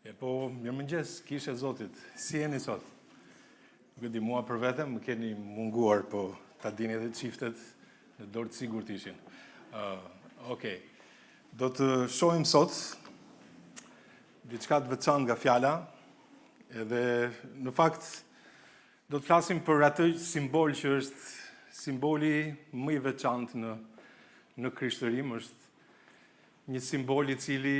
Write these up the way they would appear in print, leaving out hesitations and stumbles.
E po, mirëmëngjes, kishë e Zotit, si jeni sot? Nuk e di mua për vete, më keni munguar, po ta dini edhe çiftet në dorë të sigurt ishin. Uh, Okej, okay. do të shohim sot diçka të veçantë nga fjala, edhe në fakt do të flasim për atë simbol që është simboli më i veçantë në, në krishtërim, është Një simbol i cili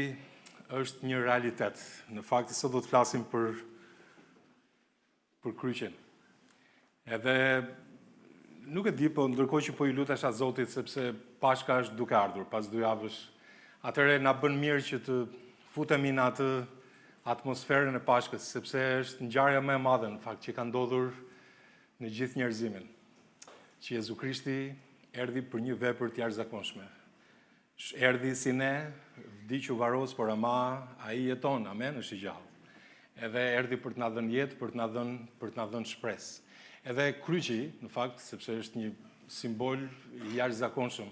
është një realitet. Në fakt, sot do të flasim për, për kryqin. Edhe nuk e di, po ndërkohë që po i lutesha Zotit, sepse Pashka është duke ardhur, pas dy javësh, atëherë na bën mirë që të futemi në atë atmosferën e Pashkës, sepse është ngjarja më e madhe në fakt që ka ndodhur në gjithë njerëzimin. Që Jezu Krishti erdhi për një vepër të jashtëzakonshme. Erdhi si ne, vdiq u varros, por ama ai jeton, amen, është i gjallë. Edhe erdhi për të na dhënë jetë, për të na dhënë, për të na dhënë shpresë. Edhe kryqi, në fakt, sepse është një simbol i jashtëzakonshëm,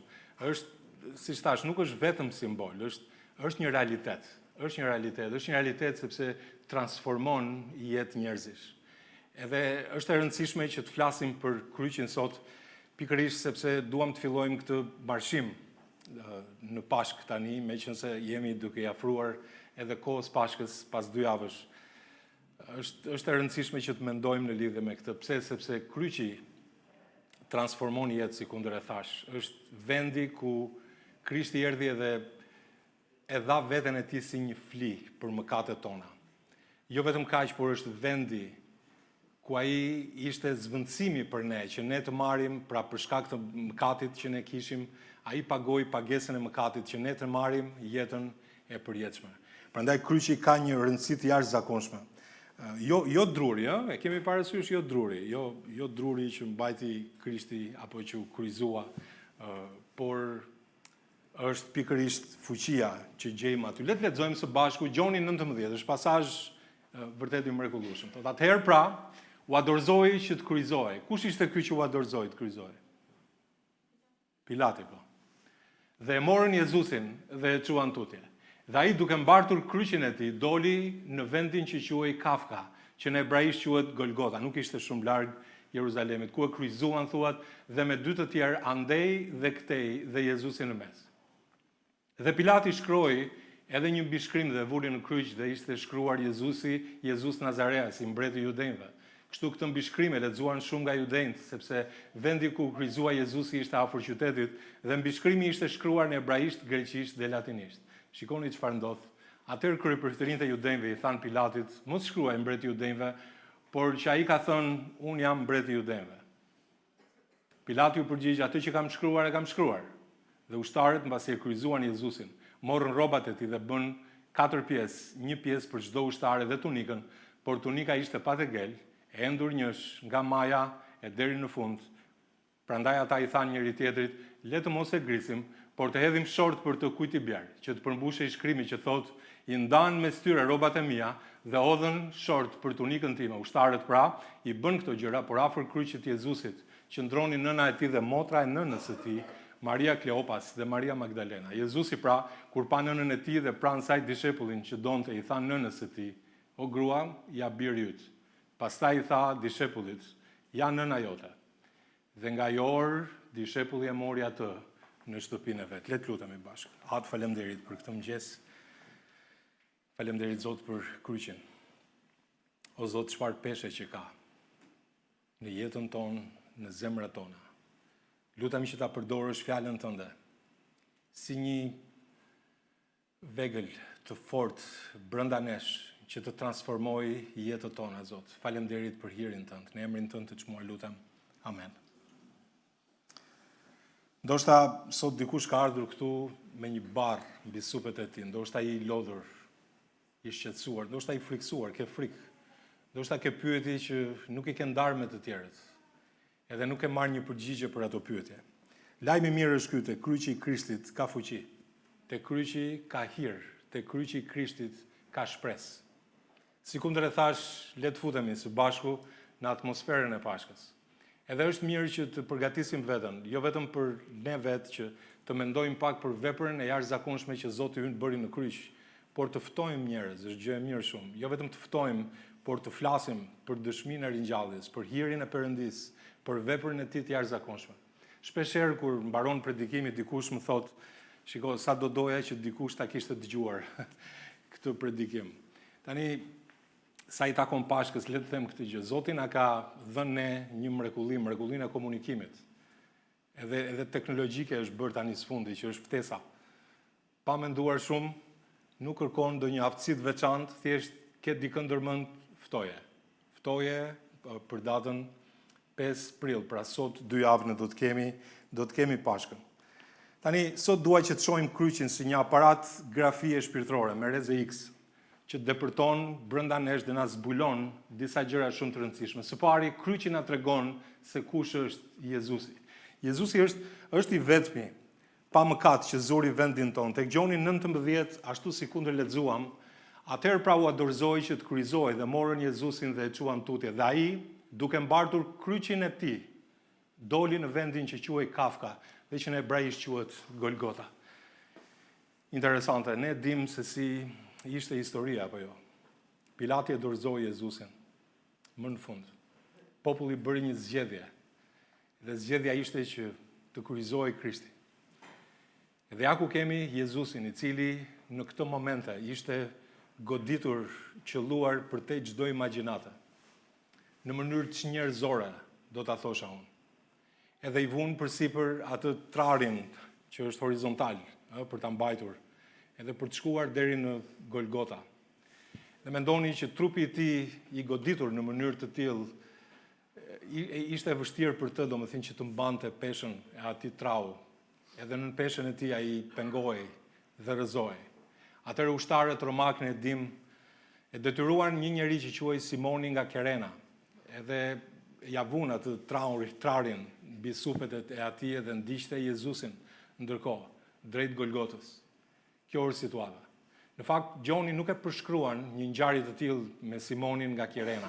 është, siç thashë, nuk është vetëm simbol, është është një realitet. Është një realitet, është një realitet sepse transformon jetë njerëzish. Edhe është e rëndësishme që të flasim për kryqin sot, pikërisht sepse duam të fillojmë këtë marshim në Pashkë tani, meqenëse jemi duke i afruar edhe kohës Pashkës pas dy javësh. Është, është e rëndësishme që të mendojmë në lidhje me këtë. Pse? Sepse kryqi transformon jetë, sikundër e thashë. Është vendi ku Krishti erdhi edhe e dha veten e tij si një fli për mëkatet tona. Jo vetëm kaq, por është vendi ku ai ishte zëvendësimi për ne, që ne të marrim, pra për shkak të mëkatit që ne kishim, ai pagoi pagesën e mëkatit që ne të marrim jetën e përjetshme. Prandaj kryqi ka një rëndësi të jashtëzakonshme. Jo jo druri, ë, e kemi parasysh jo druri, jo jo druri që mbajti Krishti apo që u kryqëzua, por është pikërisht fuqia që gjejmë aty. Le të lexojmë së bashku Gjoni 19, është pasazh vërtet i mrekullueshëm. Thotë, atëherë pra, ua dorëzoi që të kryqëzohej. Kush ishte ky që ua dorëzoi të kryqëzohej? Pilati po. Dhe e morën Jezusin dhe e çuan tutje. Dhe ai duke mbartur kryqin e tij doli në vendin që quhej Kafka, që në hebraisht quhet Golgota, nuk ishte shumë larg Jeruzalemit, ku e kryqëzuan thuhet dhe me dy të tjerë andej dhe këtej dhe Jezusin në mes. Dhe Pilati shkroi edhe një mbishkrim dhe e vuri në kryq dhe ishte shkruar Jezusi, Jezus Nazareasi, mbreti i judenjve. Kështu këtë mbishkrim e lexuan shumë nga judenjtë, sepse vendi ku u kryqëzua Jezusi ishte afër qytetit dhe mbishkrimi ishte shkruar në hebraisht, greqisht dhe latinisht. Shikoni çfarë ndodh. Atëherë kryepriftërinjtë e judenjve i thanë Pilatit, Mos shkruaj mbreti i judenjve, Por që ai ka thënë, Unë jam mbreti i judenjve. Pilati u përgjigj, Atë që kam shkruar, e kam shkruar. Dhe ushtarët, mbasi e kryqëzuan Jezusin, morën rrobat e tij dhe bënë katër pjesë, një pjesë për çdo ushtar edhe tunikën, por tunika ishte pa tegel, e endur njësh, nga maja e deri në fund, Prandaj ata i thanë njëri-tjetrit, Le të mos e grisim, por të hedhim short për të kujt i bjerë, që të përmbushej shkrimi që thotë, I ndanë mes tyre rrobat e mia dhe hodhën short për tunikën time. Ushtarët, pra, i bënë këto gjëra, por afër kryqit të Jezusit qëndronin nëna e tij dhe motra e nënës së tij, Maria Kleopas dhe Maria Magdalena. Jezusi, pra, kur pa nënën e tij dhe pranë saj dishepullin që donte, i tha nënës së tij, O grua, ja biri yt. Pastaj i tha dishepullit, Ja nëna jote. Dhe nga ajo orë, dishepulli e mori atë në shtëpinë e vet. Le të lutemi bashkë. Atë faleminderit për këtë mëngjes. Faleminderit Zot për kryqin. O Zot, çfarë peshe që ka në jetën tonë, në zemrat tona. Lutem që ta përdorësh fjalën tënde si një vegël të fortë brenda nesh që të transformojë jetët tona, Zot. Faleminderit për hirin tënd. Në emrin tënd të çmuar lutem. Amen. Ndoshta sot dikush ka ardhur këtu me një barrë mbi supet e tij, ndoshta i lodhur, i shqetësuar, ndoshta i frikësuar, ke frikë. Ndoshta ke pyetje që nuk i ke ndarë me të tjerët. Edhe nuk ke marrë një përgjigje për ato pyetje. Lajmi i mirë është ky, te kryqi i Krishtit ka fuqi. Te kryqi ka hir, te kryqi i Krishtit ka shpresë. Sikundër e thashë, le të futemi së bashku në atmosferën e Pashkës. Edhe është mirë që të përgatisim veten, jo vetëm për ne vetë që të mendojmë pak për veprën e jashtëzakonshme që Zoti ynë bëri në kryq. por të ftojmë njerëz, është gjë e mirë shumë. Jo vetëm të ftojmë, por të flasim për dëshminë e ringjalljes, për hirin e Perëndisë, për veprën e tij të jashtëzakonshme. Shpeshherë kur mbaron predikimi dikush më thotë, shiko, sa do doja që dikush ta kishte dëgjuar këtë predikim. Tani sa i takon Pashkës, le të them këtë gjë. Zoti na ka dhënë ne një mrekulli, mrekullinë e komunikimit. Edhe edhe teknologjike është bërë tani së fundi, që është ftesa. Pa menduar shumë, nuk kërkon ndonjë aftësi të veçantë, thjesht ke dikë ndërmend, ftoje. Ftoje për datën 5 prill, pra sot dy javë ne do të kemi, do të kemi Pashkën. Tani, sot dua që të shohim kryqin si një aparat grafie shpirtërore me rreze X, që depërton brenda nesh dhe na zbulon disa gjëra shumë të rëndësishme. Së pari, kryqi na tregon se kush është Jezusi. Jezusi është është i vetmi pa mëkat që zuri vendin tonë. Tek Gjoni 19, ashtu sikundër lexuam, atëherë pra ua dorëzoi që të kryqëzohej dhe morën Jezusin dhe e çuan tutje. Dhe ai, duke mbartur kryqin e tij, doli në vendin që quhej Kafka dhe që në hebraisht quhet Golgota. Interesante, ne dimë se si ishte historia apo jo. Pilati e dorëzoi Jezusin më në fund. Populli bëri një zgjedhje dhe zgjedhja ishte që të kryqëzohej Krishti. Dhe ja ku kemi Jezusin i cili në këto momente ishte goditur, qëlluar përtej çdo imagjinate. Në mënyrë çnjerëzore, do ta thosha unë. Edhe i vunë përsipër atë trarin që është horizontal, ë, për ta mbajtur, edhe për të shkuar deri në Golgota. Dhe mendoni që trupi i tij i goditur në mënyrë të tillë ishte e vështirë për të, domethënë që të mbante peshën e atij trau. Edhe nën peshën e tij ai pengohej dhe rrëzohej. Atëherë ushtarët romakë ne e dimë e detyruan një njeri që quhej Simoni nga Kerena, edhe ia vunë atë traur, trarin mbi supet e atij edhe ndiqte Jezusin ndërkohë drejt Golgotës. Kjo është situata. Në fakt, Gjoni nuk e përshkruan një ngjarje të tillë me Simonin nga Kirena.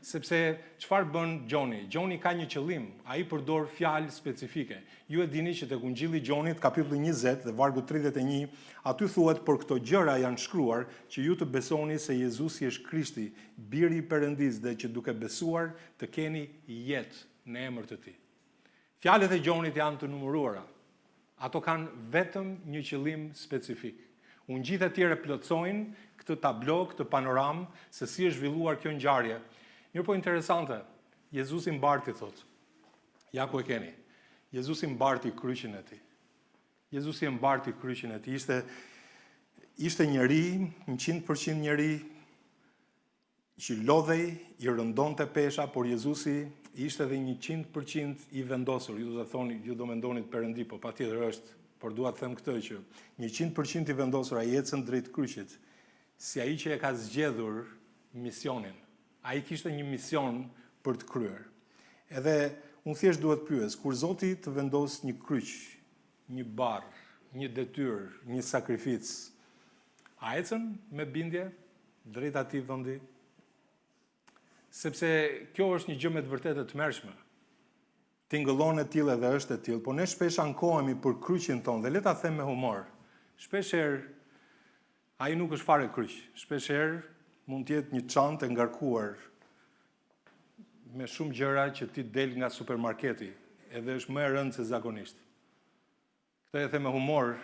Sepse çfarë bën Gjoni? Gjoni ka një qëllim, ai përdor fjalë specifike. Ju e dini që tek Ungjilli i Gjonit, kapitulli 20 dhe vargu 31, aty thuhet por këto gjëra janë shkruar që ju të besoni se Jezusi është Krishti, Biri i Perëndisë dhe që duke besuar të keni jetë në emër të tij. Fjalët e Gjonit janë të numëruara. Ato kanë vetëm një qëllim specifik. Ungjijtë e tjerë e plotësojnë këtë tablo, këtë panoramë se si është zhvilluar kjo ngjarje. Mirëpo interesante, Jezusi mbarti thotë. Ja ku e keni. Jezusi mbarti kryqin e tij. Jezusi e mbarti kryqin e tij. Ishte ishte njeri, 100% njeri, që lodhej, i rëndonte pesha, por Jezusi ishte edhe 100% i vendosur. Ju do të thoni, ju do mendonit Perëndi, po patjetër është, por dua të them këtë që 100% i vendosur ai ecën drejt kryqit, si ai që e ka zgjedhur misionin. Ai kishte një mision për të kryer. Edhe unë thjesht duhet të pyes, kur Zoti të vendos një kryq, një barrë, një detyrë, një sakrificë, a ecën me bindje drejt atij vendi? Sepse kjo është një gjë me të vërtetë e tmerrshme. Tingëllon e tillë edhe është e tillë, por ne shpesh ankohemi për kryqin tonë dhe le ta them me humor. Shpesh herë ai nuk është fare kryq. Shpesh herë mund të jetë një çantë e ngarkuar me shumë gjëra që ti del nga supermarketi, edhe është më e rëndë se zakonisht. Këtë e them me humor,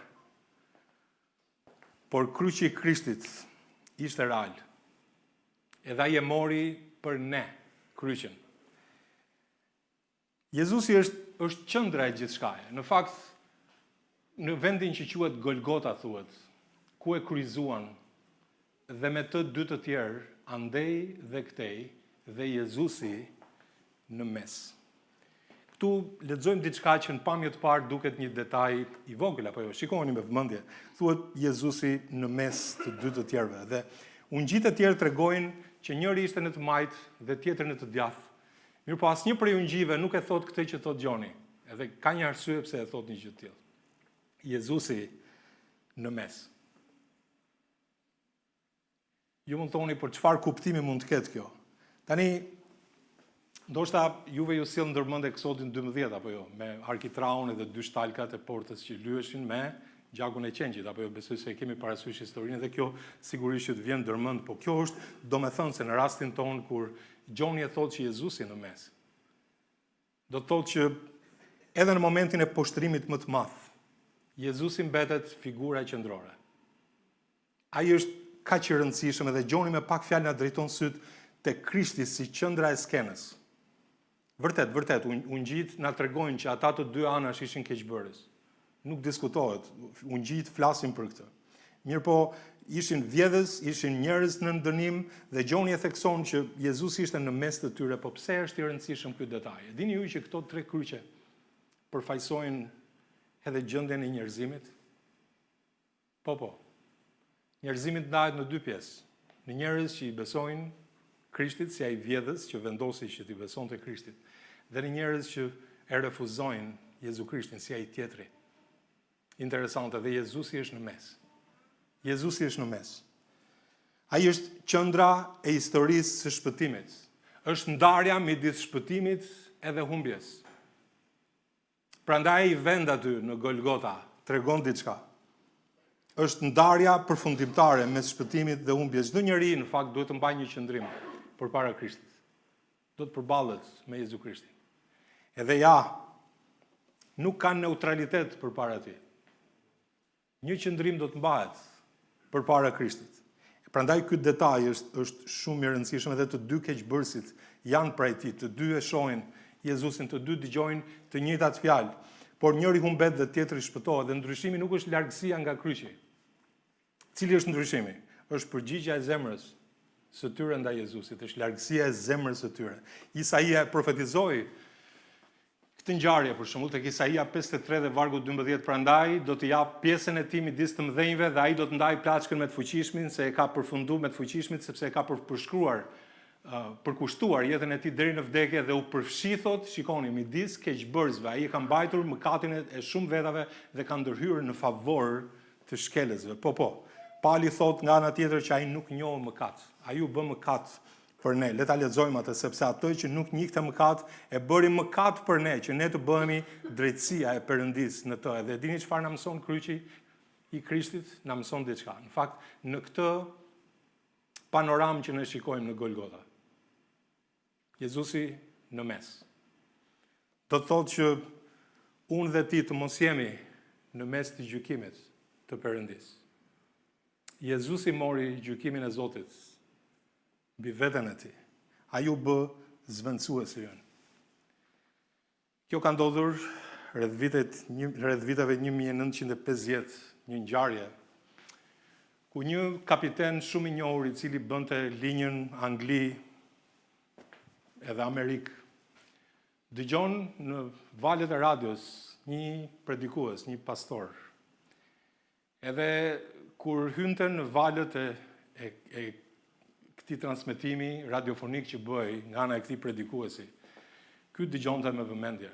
por kryqi i Krishtit ishte real. Edhe ai e mori për ne kryqin. Jezusi është është qendra e gjithçkaje. Në fakt, në vendin që quhet Golgota thuhet, ku e kryqëzuan dhe me të dy të tjerë andej dhe këtej dhe Jezusi në mes. Këtu lexojmë diçka që në pamje të parë duket një detaj i vogël apo jo. Shikoni me vëmendje. Thuhet Jezusi në mes të dy të tjerëve dhe ungjijtë e tjerë tregojnë që njëri ishte në të majtë dhe tjetri në të djathtë. Mirëpo asnjë prej ungjijve nuk e thotë këtë që thotë Gjoni. Edhe ka një arsye pse e thotë një gjë të tillë. Jezusi në mes. Ju mund thoni për çfarë kuptimi mund të ketë kjo. Tani ndoshta juve ju sjell ndërmend Eksodin 12 apo jo, me arkitraun edhe dy shtalkat e portës që lyheshin me gjakun e qengjit, apo jo besoj se e kemi parasysh historinë dhe kjo sigurisht që të vjen ndërmend, po kjo është domethënëse në rastin tonë kur Gjoni e thotë që Jezusi në mes. Do të thotë që edhe në momentin e poshtrimit më të madh, Jezusi mbetet figura qendrore. Ai është kaq i rëndësishëm edhe Gjoni me pak fjalë na drejton sytë te Krishti si qendra e skenës. Vërtet, vërtet, ungjijtë na tregojnë që ata të dy anash ishin keqbërës. Nuk diskutohet, ungjijtë flasin për këtë. Mirëpo, ishin vjedhës, ishin njerëz nën dënim dhe Gjoni e thekson që Jezusi ishte në mes të tyre, po pse është i rëndësishëm ky detaj? E dini ju që këto tre kryqe përfaqësojnë edhe gjendjen e njerëzimit? Po, po. Njerëzimi ndahet në dy pjesë. Në njerëz që i besojnë Krishtit si ai vjedhës që vendosi që t'i besonte Krishtit, dhe në njerëz që e refuzojnë Jezu Krishtin si ai tjetri. Interesante, dhe Jezusi është në mes. Jezusi është në mes. Ai është qendra e historisë së shpëtimit. Është ndarja midis shpëtimit edhe humbjes. Prandaj ai vend aty në Golgota tregon diçka. Është ndarja përfundimtare mes shpëtimit dhe humbjes. Çdo njeri në fakt duhet të mbajë një qëndrim përpara Krishtit. Do të përballet me Jezu Krishtin. Edhe ja, nuk ka neutralitet përpara tij. Një qëndrim do të mbahet përpara Krishtit. Prandaj ky detaj është është shumë i rëndësishëm edhe të dy keqbërësit janë pranë tij, të dy e shohin Jezusin, të dy dëgjojnë të njëjtat fjalë, por njëri humbet dhe tjetri shpëtohet dhe ndryshimi nuk është largësia nga kryqi. Cili është ndryshimi? Është përgjigja e zemrës së tyre ndaj Jezusit, është largësia e zemrës së tyre. Isaia e profetizoi këtë ngjarje, për shembull, tek Isaia 53 dhe vargu 12, prandaj do të jap pjesën e tij midis të mëdhenjve dhe ai do të ndajë plaçkën me të fuqishmin, se e ka përfundu me të fuqishmit, sepse e ka për përshkruar përkushtuar jetën e tij deri në vdekje dhe u përfshi thotë, shikoni, midis keqbërësve, ai e ka mbajtur mëkatin e shumë vetave dhe ka ndërhyrë në favor të shkelësve. Po, po. Pali thotë nga ana tjetër që ai nuk njohu mëkat. Ai u bë mëkat për ne. Le ta lexojmë atë sepse atë që nuk njihte mëkat e bëri mëkat për ne, që ne të bëhemi drejtësia e Perëndisë në të. Edhe e dini çfarë na mëson kryqi i Krishtit? Na mëson diçka. Në fakt, në këtë panoramë që ne shikojmë në Golgota. Jezusi në mes. Do të thotë që unë dhe ti të mos jemi në mes të gjykimit të Perëndisë. Jezusi mori gjykimin e Zotit mbi veten e tij. Ai u bë zëvendësuesi ynë. Kjo ka ndodhur rreth vitet rreth viteve 1950, një ngjarje ku një kapiten shumë i njohur i cili bënte linjën Angli edhe Amerikë dëgjon në valët e radios një predikues, një pastor. Edhe kur hynte në valët e, e, e këtij transmetimi radiofonik që bëhej nga ana e këtij predikuesi, ky dëgjonte me vëmendje.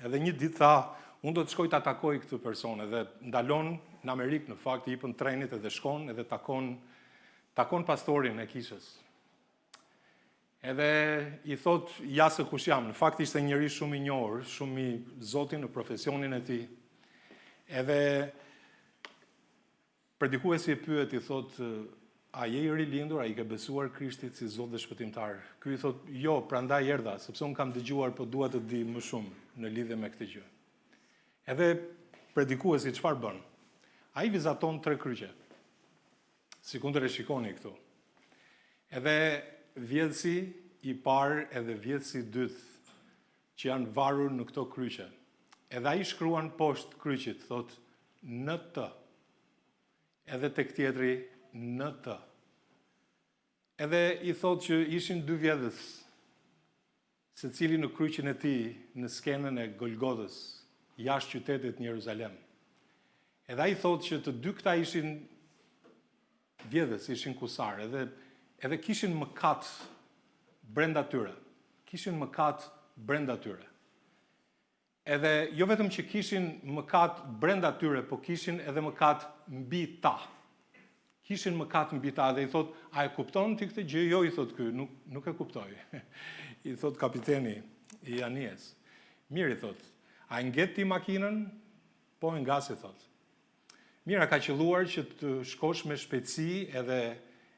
Edhe një ditë tha, unë do të shkoj ta takoj këtë person edhe ndalon në Amerikë në fakt i hipën trenit edhe shkon edhe takon takon pastorin e kishës. Edhe i thotë, ja se kush jam. Në fakt ishte njeri shumë i njohur, shumë i zoti në profesionin e tij. Edhe predikuesi e pyet, i thotë, a je i rilindur, a i ke besuar Krishtit si Zot dhe Shpëtimtar? Ky i thotë, jo, prandaj erdha, sepse unë kam dëgjuar, po dua të di më shumë në lidhje me këtë gjë. Edhe predikuesi çfarë bën? Ai vizaton tre kryqe. Sikundër e shikoni këtu. Edhe vjedhësi i parë edhe vjedhësi i dytë që janë varur në këto kryqe. Edhe ai shkruan poshtë kryqit, thotë N T. Edhe tek tjetri N T. Edhe i thotë që ishin dy vjedhës Secili në kryqin e tij në skenën e Golgotës, jashtë qytetit në Jeruzalem. Edhe ai thotë që të dy këta ishin vjedhës, ishin kusarë, edhe edhe kishin mëkat brenda tyre. Kishin mëkat brenda tyre. Edhe jo vetëm që kishin mëkat brenda tyre, po kishin edhe mëkat mbi ta. Kishin mëkat mbi ta dhe i thotë, a e kupton ti këtë gjë? Jo, i thotë ky, nuk, nuk e kuptoj. I thotë kapiteni i anijes. Mirë, i thotë, a e nget ti makinën? Po e ngas, i thotë. Mirë, a ka qëlluar që të shkosh me shpejtësi edhe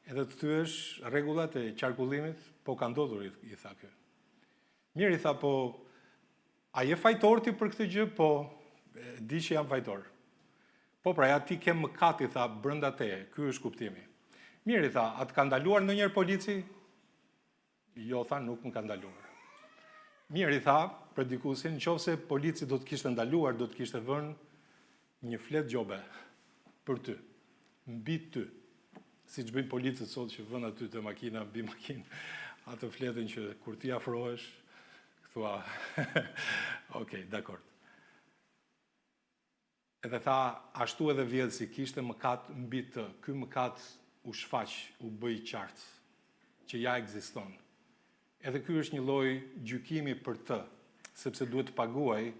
edhe të thyesh rregullat e qarkullimit? Po ka ndodhur, i, i tha ky. Mirë, i tha, po a je fajtor ti për këtë gjë? Po, e di që jam fajtor. Po pra, ja ti ke mëkat, i tha, brenda teje, ky është kuptimi. Mirë, i tha, a të ka ndaluar ndonjëherë polici? Jo, tha, nuk më ka ndaluar. Mirë, i tha, predikuesi, në qoftë se polici do të kishte ndaluar, do të kishte vënë një fletë gjobe për ty, mbi ty, siç bëjnë policët sot që vënë aty te makina, mbi makinë, atë fletën që kur ti afrohesh, thua, ok, dakord. Edhe tha, ashtu edhe vjedhësi kishte mëkat mbi të, ky mëkat u shfaq, u bë i qartë, që ja ekziston. Edhe ky është një lloj gjykimi për të, sepse duhet të paguajë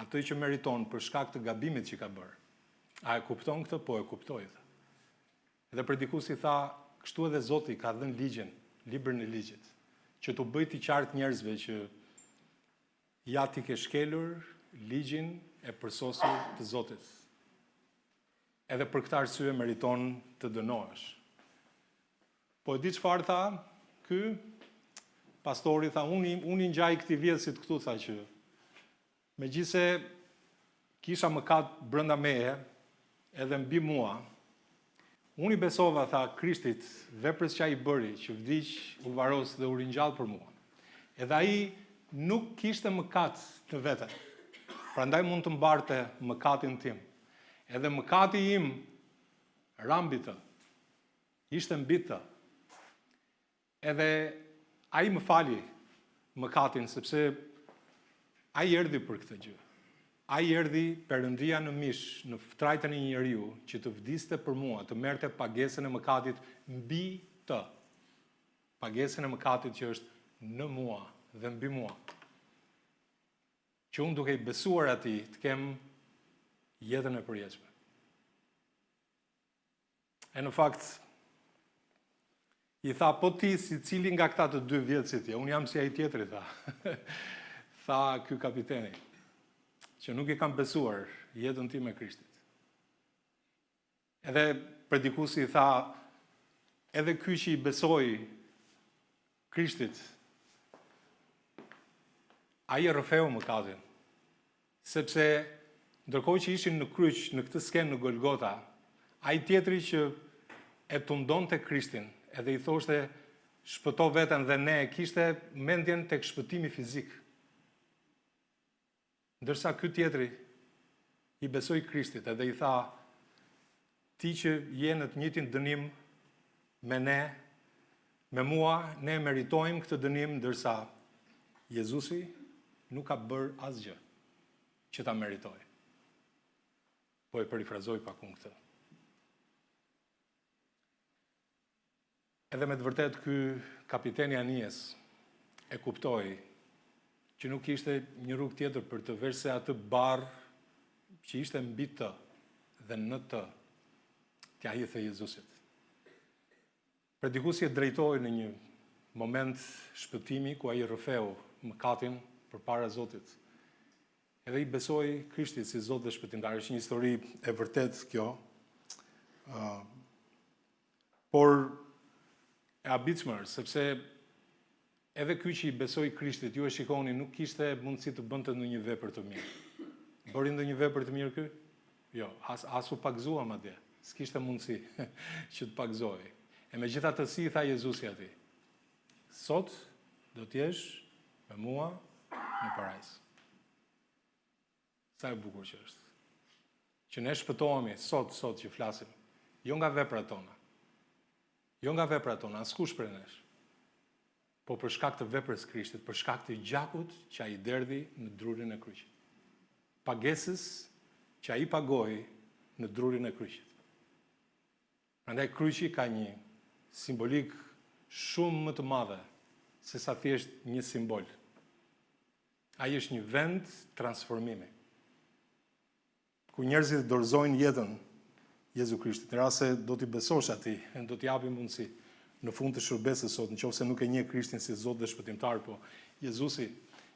atë që meriton për shkak të gabimit që ka bërë. A e kupton këtë? Po e kuptoj, tha. Edhe predikuesi tha, kështu edhe Zoti ka dhënë ligjin, librin e ligjit, që t'u bëjë të qartë njerëzve që Ja ti ke shkelur ligjin e përsosur të Zotit. Edhe për këtë arsye meriton të dënohesh. Po e di çfarë tha ky? Pastori tha, unë unë i ngjaj këtij vjedhësit këtu tha që megjithëse kisha mëkat brenda meje edhe mbi mua, Unë i besova, tha, Krishtit, veprës që ai bëri, që vdiq, u varros dhe u ringjall për mua. Edhe ai nuk kishte mëkat në vete. Prandaj mund të mbarte mëkatin tim. Edhe mëkati im ra mbi të. Ishte mbi të. Edhe ai më fali mëkatin, sepse ai erdhi për këtë gjë. Ai erdhi Perëndia në mish, në trajtën e një njeriu, që të vdiste për mua, të merrte pagesën e mëkatit mbi të. Pagesën e mëkatit që është në mua dhe mbi mua. Që unë duke i besuar atij të kem jetën e përjetshme. E në fakt, i tha, po ti si cili nga këta të dy vjedhësit je, unë jam si ai tjetri, tha. tha ky kapiteni, që nuk i kam besuar jetën time Krishtit. Edhe predikuesi i tha, edhe ky që i besoi Krishtit, ai e rrëfeu mëkatin. Sepse ndërkohë që ishin në kryq, në këtë skenë në Golgota, ai tjetri që e tundonte Krishtin, edhe i thoshte shpëto veten dhe ne e kishte mendjen tek shpëtimi fizik. Ndërsa ky tjetri i besoi Krishtit edhe i tha ti që je në të njëjtin dënim me ne, me mua, ne meritojmë këtë dënim, ndërsa Jezusi nuk ka bërë asgjë që ta meritojë. Po e perifrazoj pak unë këtë. Edhe me të vërtetë ky kapiteni i anijes e kuptoi që nuk kishte një rrugë tjetër për të veçse atë barrë që ishte mbi të dhe në të t'ia hidhte Jezusit. Predikuesi e drejtoi në një moment shpëtimi ku ai rrëfeu mëkatin përpara Zotit. Edhe i besoi Krishtit si Zot dhe Shpëtimtar. Është një histori e vërtetë kjo. Uh, por e habitshme është, sepse edhe ky që i besoi Krishtit, ju e shikoni, nuk kishte mundësi të bënte ndonjë vepër të mirë. Bëri ndonjë vepër të mirë ky? Jo, as, as u pagëzua madje. S'kishte mundësi që të pagëzohej. E megjithatë si i tha Jezusi atij? Sot do të jesh me mua në parajsë. Sa e bukur që është. Që ne shpëtohemi sot, sot që flasim, jo nga veprat tona. Jo nga veprat tona, askush prej nesh. Po për shkak të veprës Krishtit, për shkak të gjakut që ai derdhi në drurin e kryqit. Pagesës që ai pagoi në drurin e kryqit. Prandaj kryqi ka një simbolikë shumë më të madhe sesa thjesht një simbol. Ai është një vend transformimi, ku njerëzit dorëzojnë jetën Jezu Krishtit. Në rast se do t'i besosh atij, do t'i japim mundësi në fund të shërbesës sot, në qoftë se nuk e njeh Krishtin si Zot dhe Shpëtimtar, po Jezusi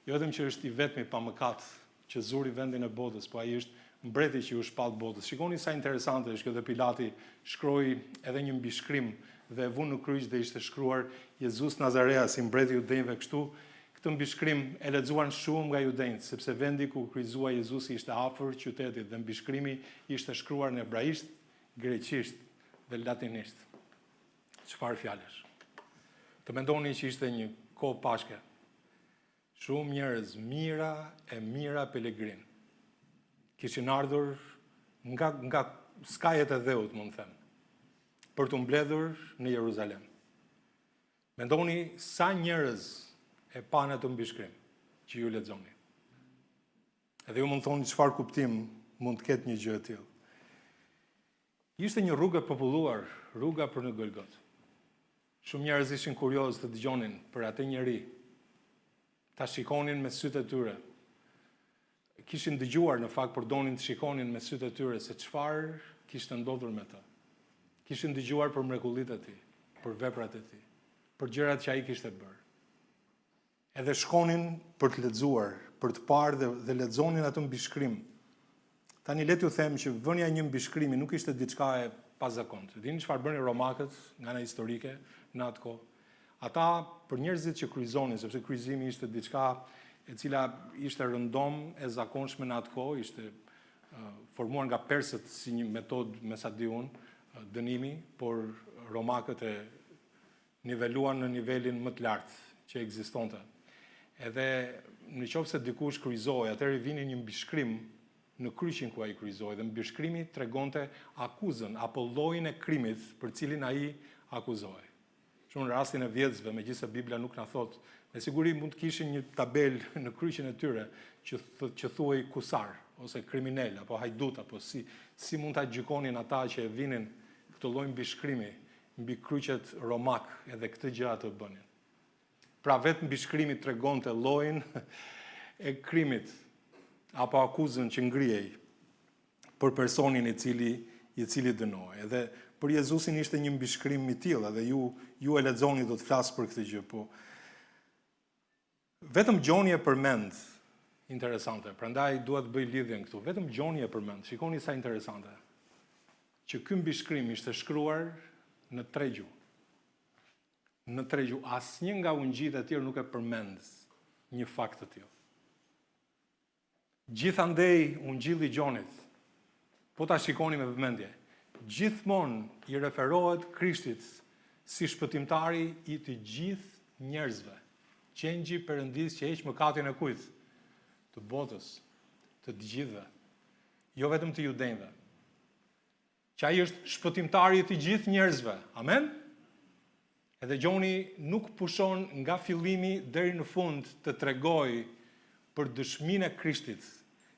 jo vetëm që është i vetmi pa mëkat që zuri vendin e botës, po ai është Mbreti që iu shpall botës. Shikoni sa interesante është kjo dhe Pilati shkroi edhe një mbishkrim dhe e vunë në kryq dhe ishte shkruar Jezus Nazareasi, mbreti i judenjve kështu. Këtë mbishkrim e lexuan shumë nga judenjtë, sepse vendi ku u kryqëzua Jezusi ishte afër qytetit dhe mbishkrimi ishte shkruar në hebraisht, greqisht dhe latinisht. Çfarë fjalësh? Të mendoni që ishte një kohë Pashke. Shumë njerëz, mijëra e mijëra pelegrinë, kishin ardhur nga, nga skajet e dheut, mund të them, për t'u mbledhur në Jeruzalem. Mendoni sa njerëz e panë atë mbishkrim që ju lexoni. Edhe ju mund të thoni çfarë kuptim mund të ketë një gjë e tillë. Ishte një rrugë e populluar, rruga për në Golgotë. Shumë njerëz ishin kuriozë të dëgjonin për atë njeri, ta shikonin me sytë e tyre. Kishin dëgjuar në fakt, por donin të shikonin me sytë e tyre se çfarë kishte ndodhur me të. Kishin dëgjuar për mrekullitë e tij, për veprat e tij, për gjërat që ai kishte bërë. Edhe shkonin për të lexuar, për të parë dhe, dhe lexonin atë mbishkrim. Tani le t'ju them që vënia e një mbishkrimi nuk ishte diçka e pazakontë. Dini çfarë bënin romakët nga ana historike në atë kohë? Ata për njerëzit që kryqëzonin, sepse kryqëzimi ishte diçka e cila ishte rëndom e zakonshme në atë kohë, ishte formuar nga persët si një metodë, me sa di unë, dënimi, por romakët e niveluan në nivelin më të lartë që ekzistonte. Edhe në qoftë se dikush kryqëzohej, atëherë i vinin një mbishkrim në kryqin ku ai kryqëzohej dhe mbishkrimi tregonte akuzën apo llojin e krimit për cilin ai akuzohej. Kështu në rastin e vjedhësve, megjithëse Bibla nuk na thotë, me siguri mund të kishin një tabelë në kryqin e tyre që që thuhej kusar ose kriminel apo hajdut apo si si mund ta gjykonin ata që e vinin këtë lloj mbishkrimi mbi kryqet romakë edhe këtë gjë atë bënin. Pra vetë mbishkrimi tregonte llojin e krimit apo akuzën që ngrihej për personin i cili i cili dënohej. Edhe për Jezusin ishte një mbishkrim i tillë, edhe ju ju e lexoni do të flas për këtë gjë, po Vetëm Gjoni e përmend, interesante, prandaj dua të bëj lidhjen këtu. Vetëm Gjoni e përmend. Shikoni sa interesante. Që ky mbishkrim ishte shkruar në tre gjuhë. Në tre gjuhë, asnjë nga ungjijtë e tjerë nuk e përmend një fakt të tillë. Gjithandej Ungjilli i Gjonit, po ta shikoni me vëmendje, gjithmonë i referohet Krishtit si shpëtimtari i të gjithë njerëzve, Qengji i Perëndisë që heq mëkatin e kujt? Të botës, të të gjithëve, jo vetëm të judenjve. Që ai është shpëtimtari i të gjithë njerëzve. Amen? Edhe Gjoni nuk pushon nga fillimi deri në fund të tregojë për dëshminë e Krishtit,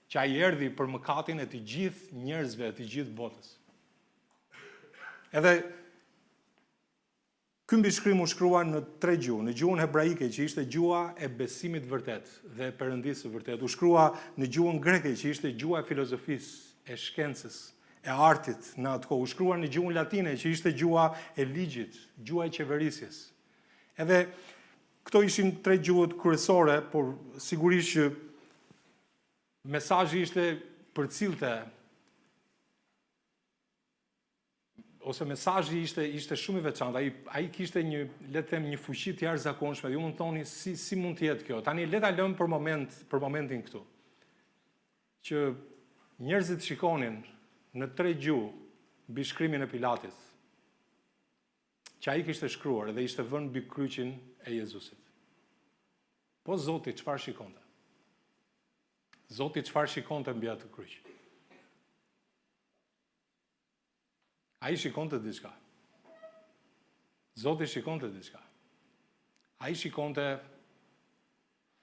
që ai erdhi për mëkatin e të gjithë njerëzve, e të gjithë botës. Edhe Ky mbishkrim u shkrua në tre gjuhë, në gjuhën hebraike që ishte gjuha e besimit të vërtetë dhe e Perëndisë së vërtetë, u shkrua në gjuhën greke që ishte gjuha e filozofisë, e shkencës, e artit në atë kohë, u shkrua në gjuhën latine që ishte gjuha e ligjit, gjuha e qeverisjes. Edhe këto ishin tre gjuhët kryesore, por sigurisht që mesazhi ishte përcillte ose mesazhi ishte ishte shumë i veçantë. Ai ai kishte një, le të them, një fuqi të jashtëzakonshme. Ju mund të thoni si si mund të jetë kjo. Tani le ta lëmë për moment për momentin këtu. Që njerëzit shikonin në tre gjuhë mbishkrimin e Pilatit që ai kishte shkruar dhe ishte vënë mbi kryqin e Jezusit. Po Zoti çfarë shikonte? Zoti çfarë shikonte mbi atë kryq? Ai shikonte diçka. Zoti shikonte diçka. Ai shikonte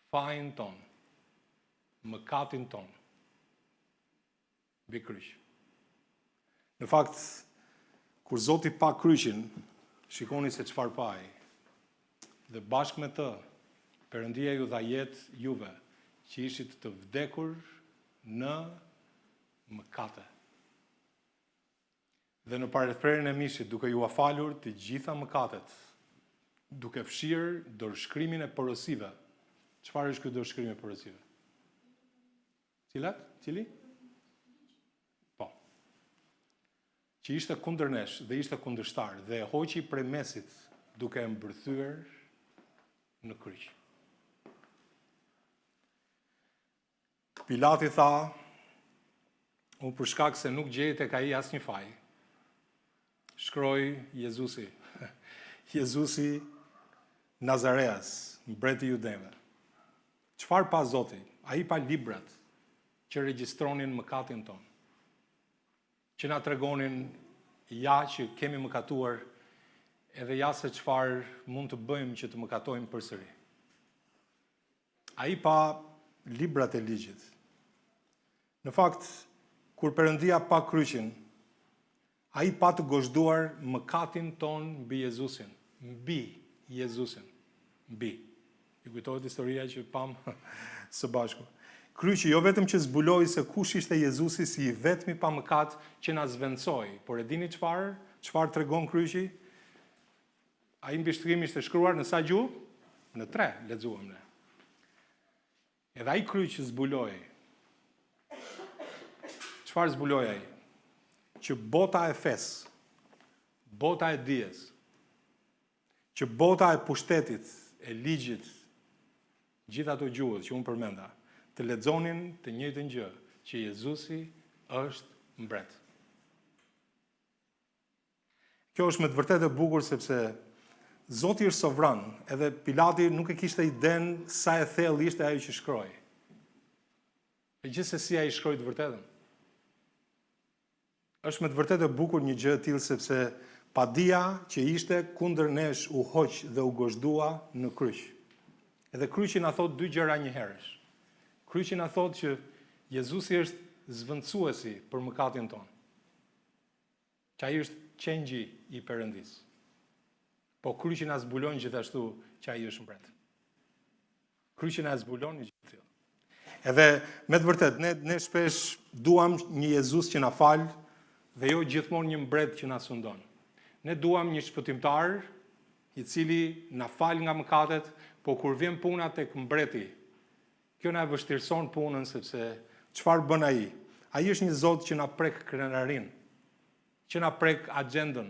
fajin tonë, mëkatin tonë, mbi kryq. Në fakt, kur Zoti pa kryqin, shikoni se çfarë pa ai. Dhe bashkë me të, Perëndia ju dha jetë juve, që ishit të vdekur në mëkate. Dhe në parëprerjen e mishit, duke jua falur të gjitha mëkatet, duke fshirë dorëshkrimin e porosive. Çfarë është ky dorëshkrim i porosive? Cilat? Cili? Që ishte kundër nesh dhe ishte kundërshtar dhe e hoqi prej mesit duke e mbërthyer në kryq. Pilati tha, unë për shkak se nuk gjej tek ai asnjë faj, shkroi Jezusi, Jezusi Nazareas, mbreti i judenjve. Çfarë pa Zoti? Ai pa librat që regjistronin mëkatin tonë. Që na tregonin ja që kemi mëkatuar edhe ja se çfarë mund të bëjmë që të mëkatojmë përsëri. Ai pa librat e ligjit. Në fakt, kur Perëndia pa kryqin, ai pa të gozhduar mëkatin tonë mbi Jezusin, mbi Jezusin, mbi. Ju kujtohet historia që pamë së bashku. Kryqi jo vetëm që zbuloi se kush ishte Jezusi si i vetmi pa mëkat që na zëvendësoi, por e dini çfarë? Çfarë tregon kryqi? Ai mbishtrim ishte shkruar në sa gjuhë? Në tre, lexuam ne. Edhe ai kryq zbuloi. Çfarë zbuloi ai? Që bota e fesë, bota e dijes, që bota e pushtetit, e ligjit, gjithë ato gjuhët që unë përmenda, të lexonin të njëjtën gjë, që Jezusi është mbret. Kjo është me të vërtetë e bukur sepse Zoti është sovran, edhe Pilati nuk e kishte idenë sa e thellë ishte ajo që shkroi. E gjithsesi ai shkroi të vërtetën. Është me të vërtetë e bukur një gjë e tillë sepse padia që ishte kundër nesh u hoq dhe u gozhdua në kryq. Edhe kryqi na thotë dy gjëra njëherësh. Kryqi na thotë që Jezusi është zëvendësuesi për mëkatin tonë. Që ai është qengji i Perëndisë. Po kryqi na zbulon gjithashtu që ai është mbret. Kryqi na zbulon një gjë të tillë. Edhe me të vërtetë ne ne shpesh duam një Jezus që na fal dhe jo gjithmonë një mbret që na sundon. Ne duam një shpëtimtar i cili na fal nga mëkatet, po kur vjen puna tek mbreti, kjo na e vështirëson punën sepse çfarë bën ai? Ai është një Zot që na prek krenarinë, që na prek axhendën,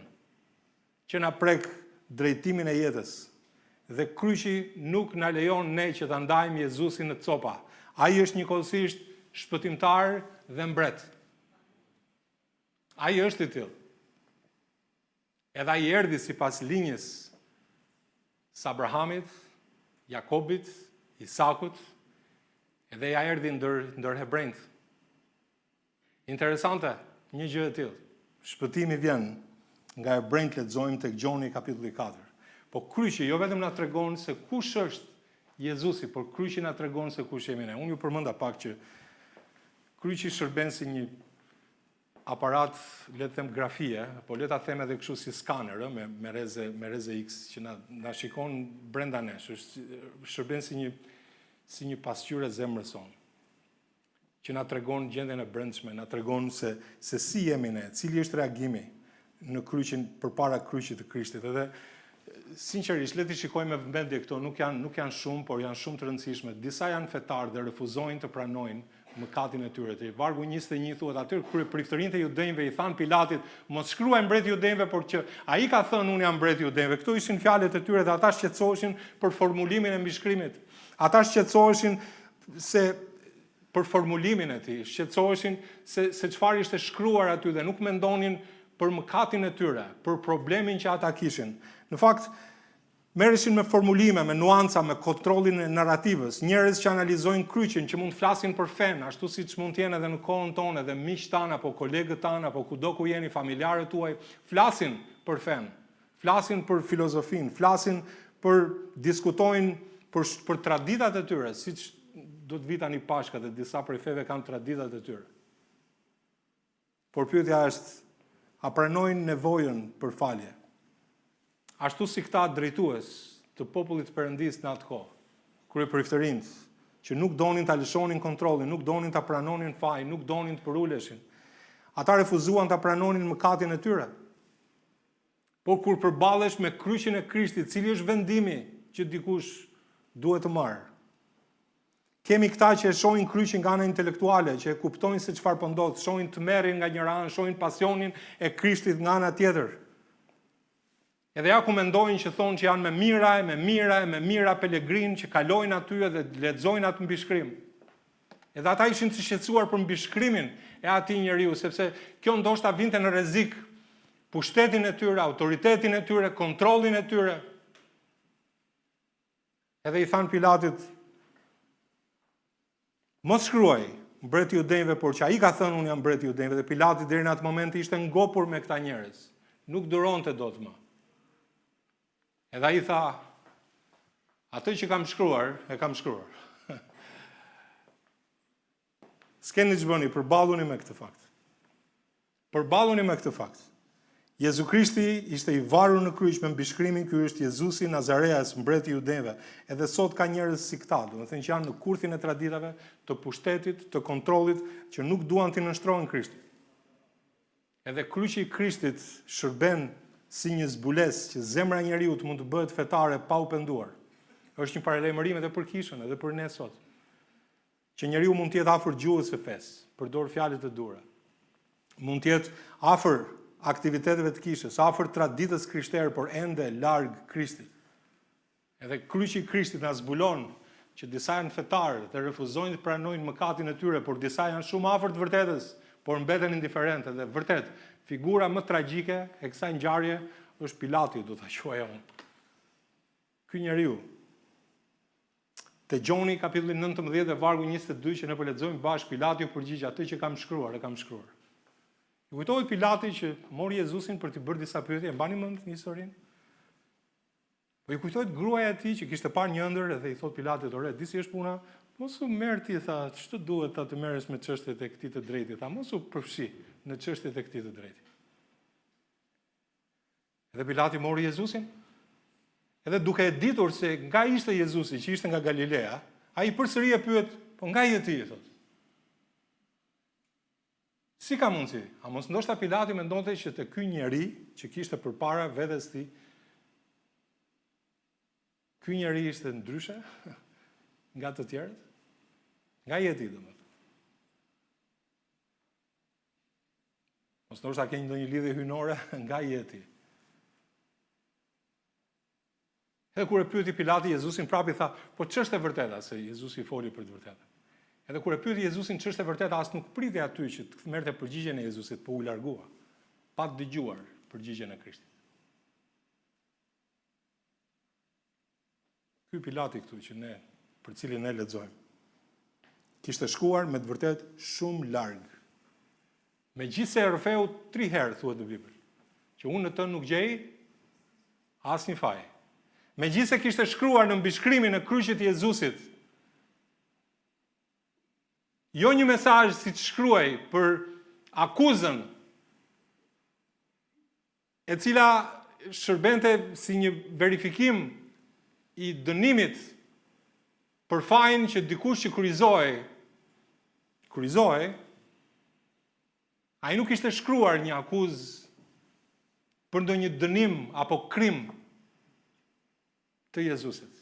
që na prek drejtimin e jetës. Dhe kryqi nuk na lejon ne që ta ndajmë Jezusin në copa. Ai është njëkohësisht shpëtimtar dhe mbret. Ai është i tillë. Edhe ai erdhi sipas linjës së Abrahamit, Jakobit, Isakut, edhe ja erdhi ndër ndër hebrenjtë. Interesante, një gjë e tillë. Shpëtimi vjen nga hebrenjtë lexojmë tek Gjoni kapitulli 4. Po kryqi jo vetëm na tregon se kush është Jezusi, por kryqi na tregon se kush jemi ne. Unë ju përmenda pak që kryqi shërben si një aparat, le të them grafie, po le ta them edhe kështu si skaner, ë, me me rreze me rreze X që na na shikon brenda nesh, është shërben si një si një pasqyrë e zemrës sonë që na tregon gjendjen e brendshme, na tregon se se si jemi ne, cili është reagimi në kryqin përpara kryqit të Krishtit. Edhe sinqerisht le t'i shikojmë me vëmendje këto, nuk janë nuk janë shumë, por janë shumë të rëndësishme. Disa janë fetarë dhe refuzojnë të pranojnë mëkatin e tyre. Te vargu 21 thuhet atëherë kryepriftërinjtë e judenjve i thanë Pilatit, mos shkruaj mbreti i judenjve, por që ai ka thënë unë jam mbreti i judenjve. Këto ishin fjalët e tyre dhe ata shqetësoheshin për formulimin e mbishkrimit. Ata shqetësoheshin se për formulimin e tij, shqetësoheshin se se çfarë ishte shkruar aty dhe nuk mendonin për mëkatin e tyre, për problemin që ata kishin. Në fakt, merreshin me formulime, me nuanca, me kontrollin e narrativës, njerëz që analizojnë kryqin, që mund të flasin për fenë, ashtu siç mund të jenë edhe në kohën tonë, edhe miqtë tanë apo kolegët tanë apo kudo ku jeni, familjarët tuaj, flasin për fenë. Flasin për filozofinë, flasin për diskutojnë për për traditat e tyre, siç do të vijë tani Pashka dhe disa prej feve kanë traditat e tyre. Por pyetja është, a pranojnë nevojën për falje? Ashtu si këta drejtues të popullit të Perëndisë në atë kohë, kryepriftërinjtë, që nuk donin ta lëshonin kontrollin, nuk donin ta pranonin fajin, nuk donin të përuleshin. Ata refuzuan ta pranonin mëkatin e tyre. Por kur përballesh me kryqin e Krishtit, cili është vendimi që dikush duhet të marrë? Kemi këta që e shohin kryqin nga ana intelektuale, që e kuptojnë se çfarë po ndodh, shohin tmerrin nga njëra anë, shohin pasionin e Krishtit nga ana tjetër. Edhe ja ku mendojnë që thonë që janë me mijëra e me mijëra e me mijëra pelegrinë që kalojnë aty edhe lexojnë atë mbishkrim. Edhe ata ishin të shqetësuar për mbishkrimin e atij njeriu, sepse kjo ndoshta vinte në rrezik pushtetin e tyre, autoritetin e tyre, kontrollin e tyre. Edhe i thanë Pilatit, mos shkruaj, mbreti i judenjve, por që ai ka thënë unë jam mbreti i judenjve, dhe Pilati deri në atë moment ishte ngopur me këta njerëz. Nuk duronte dot më. Edhe ai tha, atë që kam shkruar, e kam shkruar. S'keni ç'bëni, përballuni me këtë fakt. Përballuni me këtë fakt. Jezu Krishti ishte i varur në kryq me mbishkrimin ky është Jezusi Nazareas, mbreti i judenjve. Edhe sot ka njerëz si këta, domethënë që janë në kurthin e traditave, të pushtetit, të kontrollit, që nuk duan t'i nënshtrohen Krishtit. Edhe kryqi i Krishtit shërben si një zbulesë që zemra e njeriut mund të bëhet fetare pa u penduar. Është një paralajmërim edhe për kishën, edhe për ne sot. Që njeriu mund të jetë afër gjuhës së fesë, përdor fjalët e duhura. Mund të jetë afër aktiviteteve të kishës, afër traditës krishterë, por ende larg Krishtit. Edhe kryqi i Krishtit na zbulon që disa janë fetarë dhe refuzojnë të pranojnë mëkatin e tyre, por disa janë shumë afër të vërtetës, por mbeten indiferentë dhe vërtet, figura më tragjike e kësaj ngjarje është Pilati, do ta quaja unë. Ky njeriu Te Gjoni kapitulli 19 dhe vargu 22 që ne po lexojmë bashkë Pilati u përgjigj atë që kam shkruar, e kam shkruar. Ju kujtohet Pilati që mori Jezusin për t'i bërë disa pyetje, e mbani mend në historinë? Po i kujtohet gruaja e tij që kishte parë një ëndërr dhe i thotë Pilatit, "Ore, di si është puna? Mos u merr ti, tha, ç'të duhet tha të merresh me çështjet e këtij të drejti, tha, mos u përfshi në çështjet e këtij të drejti." Dhe Pilati mori Jezusin. Edhe duke e ditur se nga ishte Jezusi, që ishte nga Galilea, ai përsëri e pyet, po nga je ti, i thotë. Si ka mundësi? A mos ndoshta Pilati mendonte që te ky njeri që kishte përpara vetes tij, ky njeri ishte ndryshe nga të tjerët? Nga je ti, domethënë. Mos ndoshta ke ndonjë lidhje hyjnore nga je ti. Edhe kur e pyeti Pilati Jezusin prapë i tha, po ç'është e vërteta se Jezusi foli për të vërtetën. Edhe kur e pyeti Jezusin ç'është e vërteta, as nuk priti aty që të merrte përgjigjen e Jezusit, po u largua pa dëgjuar përgjigjen e Krishtit. Ky Pilati këtu që ne, për cilin ne lexojmë, kishte shkuar me të vërtetë shumë larg. Megjithëse e rrëfeu tri herë, thuhet në Bibël, që unë në të nuk gjej asnjë faj. Megjithëse kishte shkruar në mbishkrimin e kryqit të Jezusit, jo një mesazh siç shkruhej për akuzën e cila shërbente si një verifikim i dënimit për fajin që dikush që kryqëzohej, kryqëzohej, ai nuk kishte shkruar një akuzë për ndonjë dënim apo krim të Jezusit.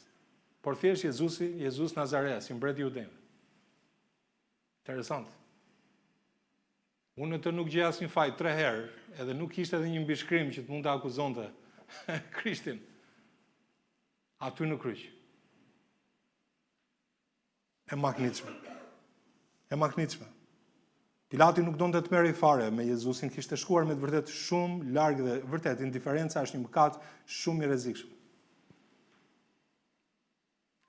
Por thjesht Jezusi, Jezus Nazareas, si mbreti i judenjve. Interesant. Unë në të nuk gjej asnjë faj tre herë, edhe nuk kishte edhe një mbishkrim që të mund të akuzonte Krishtin aty në kryq. E mahnitshme. E mahnitshme. Pilati nuk donte të merrej fare me Jezusin, kishte shkuar me të vërtetë shumë larg dhe vërtet indiferenca është një mëkat shumë i rrezikshëm.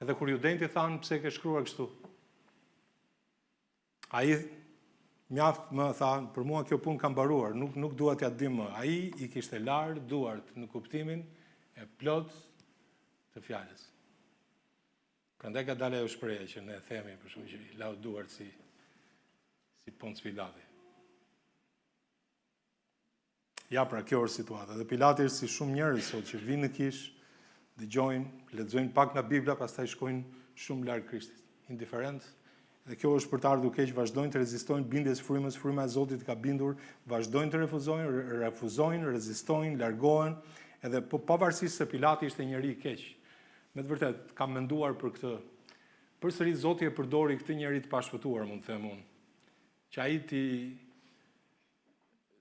Edhe kur judenjtë i thanë pse ke shkruar kështu? Ai mjaft më tha, për mua kjo punë ka mbaruar, nuk nuk dua t'ia di më. Ai i kishte larë duart në kuptimin e plotë të fjalës. Prandaj ka dalë ajo shprehje që ne themi për shembull që i lau duart si si Ponc Pilati. Ja pra, kjo është situata. Dhe Pilati është si shumë njerëz sot që vijnë në kishë, dëgjojnë, lexojnë pak nga Bibla, pastaj shkojnë shumë larg Krishtit. Indiferent. Dhe kjo është për të ardhur keq, vazhdojnë të rezistojnë bindjes frymës, fryma e Zotit ka bindur, vazhdojnë të refuzojnë, refuzojnë, rezistojnë, largohen, edhe po pavarësisht se Pilati ishte njeri i keq. Me të vërtetë kam menduar për këtë. Përsëri Zoti e përdori këtë njeri të pashpëtuar, mund të them unë, që ai t'i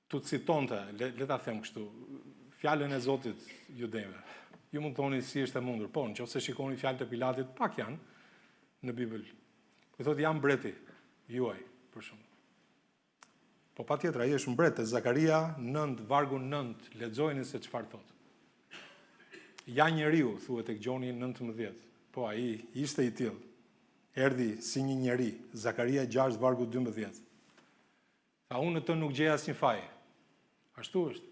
t'u citonte, le, le ta them kështu, fjalën e Zotit judenjve. Ju mund të thoni si është e mundur. Po, në qoftë se shikoni fjalët e Pilatit, pak janë në Bibël. Po i thotë jam mbreti juaj, për shembull. Po patjetër, ai është mbret te Zakaria 9, vargu 9, lexojeni se çfarë thotë. Ja njeriu, thuhet tek Gjoni 19. Po ai ishte i tillë. Erdhi si një njeri, Zakaria 6 vargu 12. Tha unë në të nuk gjej asnjë faj. Ashtu është.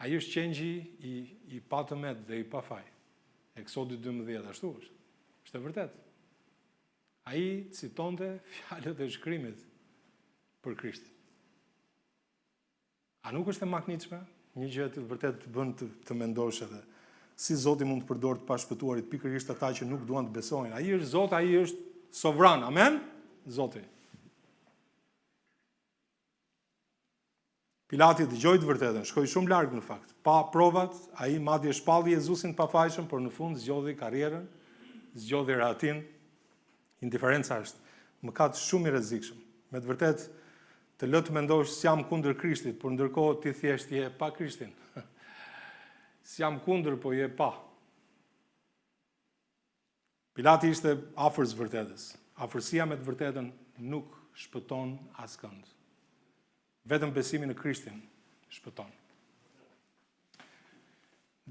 Ai është qengji i i patëmetë dhe i pafaj. Eksodi 12, ashtu është. Është e vërtetë. Ai citonte fjalët e shkrimit për Krishtin. A nuk është e mahnitshme? Një gjë e tillë vërtet të bën të, të mendosh edhe si Zoti mund të përdorë të pashpëtuarit pikërisht ata që nuk duan të besojnë. Ai është Zot, ai është sovran. Amen? Zoti. Pilati dëgjoi të vërtetën, shkoi shumë larg në fakt. Pa provat, ai madje shpalli Jezusin të pafajshëm, por në fund zgjodhi karrierën, zgjodhi rehatinë. Indiferenca është mëkat shumë i rrezikshëm. Me të vërtetë të lë të mendosh s'jam kundër Krishtit, por ndërkohë ti thjesht je pa Krishtin. S'jam kundër, po je pa. Pilati ishte afër së vërtetës. Afërsia me të vërtetën nuk shpëton askënd. Vetëm besimi në Krishtin shpëton.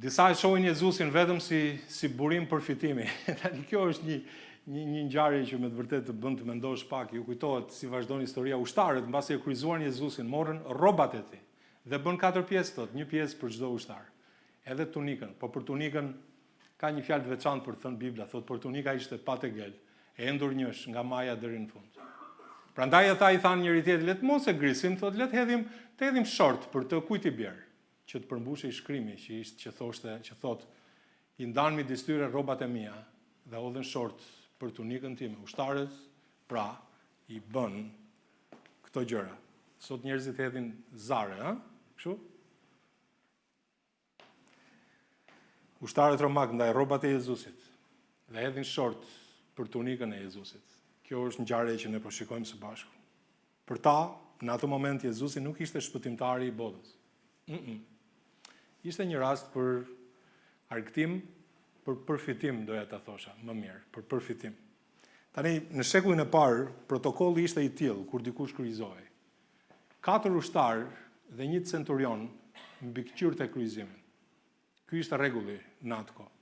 Disa e shohin Jezusin vetëm si si burim përfitimi. Tani kjo është një një një ngjarje që me të vërtetë të bën të mendosh pak. Ju kujtohet si vazhdon historia. Ushtarët mbasi e kryqëzuan Jezusin, morën rrobat e tij dhe bënë katër pjesë, thotë, një pjesë për çdo ushtar. Edhe tunikën, po për tunikën Ka një fjalë të veçantë për të thënë Bibla, thotë, por tunika ishte pa tegel, e endur njësh nga maja deri në fund. Prandaj ata i thanë njëri-tjetrit, le të mos e grisim, thotë, le të hedhim, të hedhim short për të kujt i bjerë, që të përmbushej shkrimi që ishte që thoshte, që thotë, i ndanë midis tyre rrobat e mia dhe hodhën short për tunikën time. Ushtarët, pra, i bënë këto gjëra. Sot njerëzit hedhin zare, ë? Kështu? Ushtarët romakë ndajnë rrobat e Jezusit dhe hedhin short për tunikën e Jezusit. Kjo është ngjarja që ne po shikojmë së bashku. Për ta, në atë moment Jezusi nuk ishte shpëtimtari i botës. Mm -mm. Ishte një rast për argëtim, për përfitim, doja ta thosha, më mirë, për përfitim. Tani, në shekullin e parë, protokolli ishte i tillë kur dikush kryqëzohej. Katër ushtarë dhe një centurion mbikëqyrte kryqëzimin. Ky ishte rregulli në atë kohë.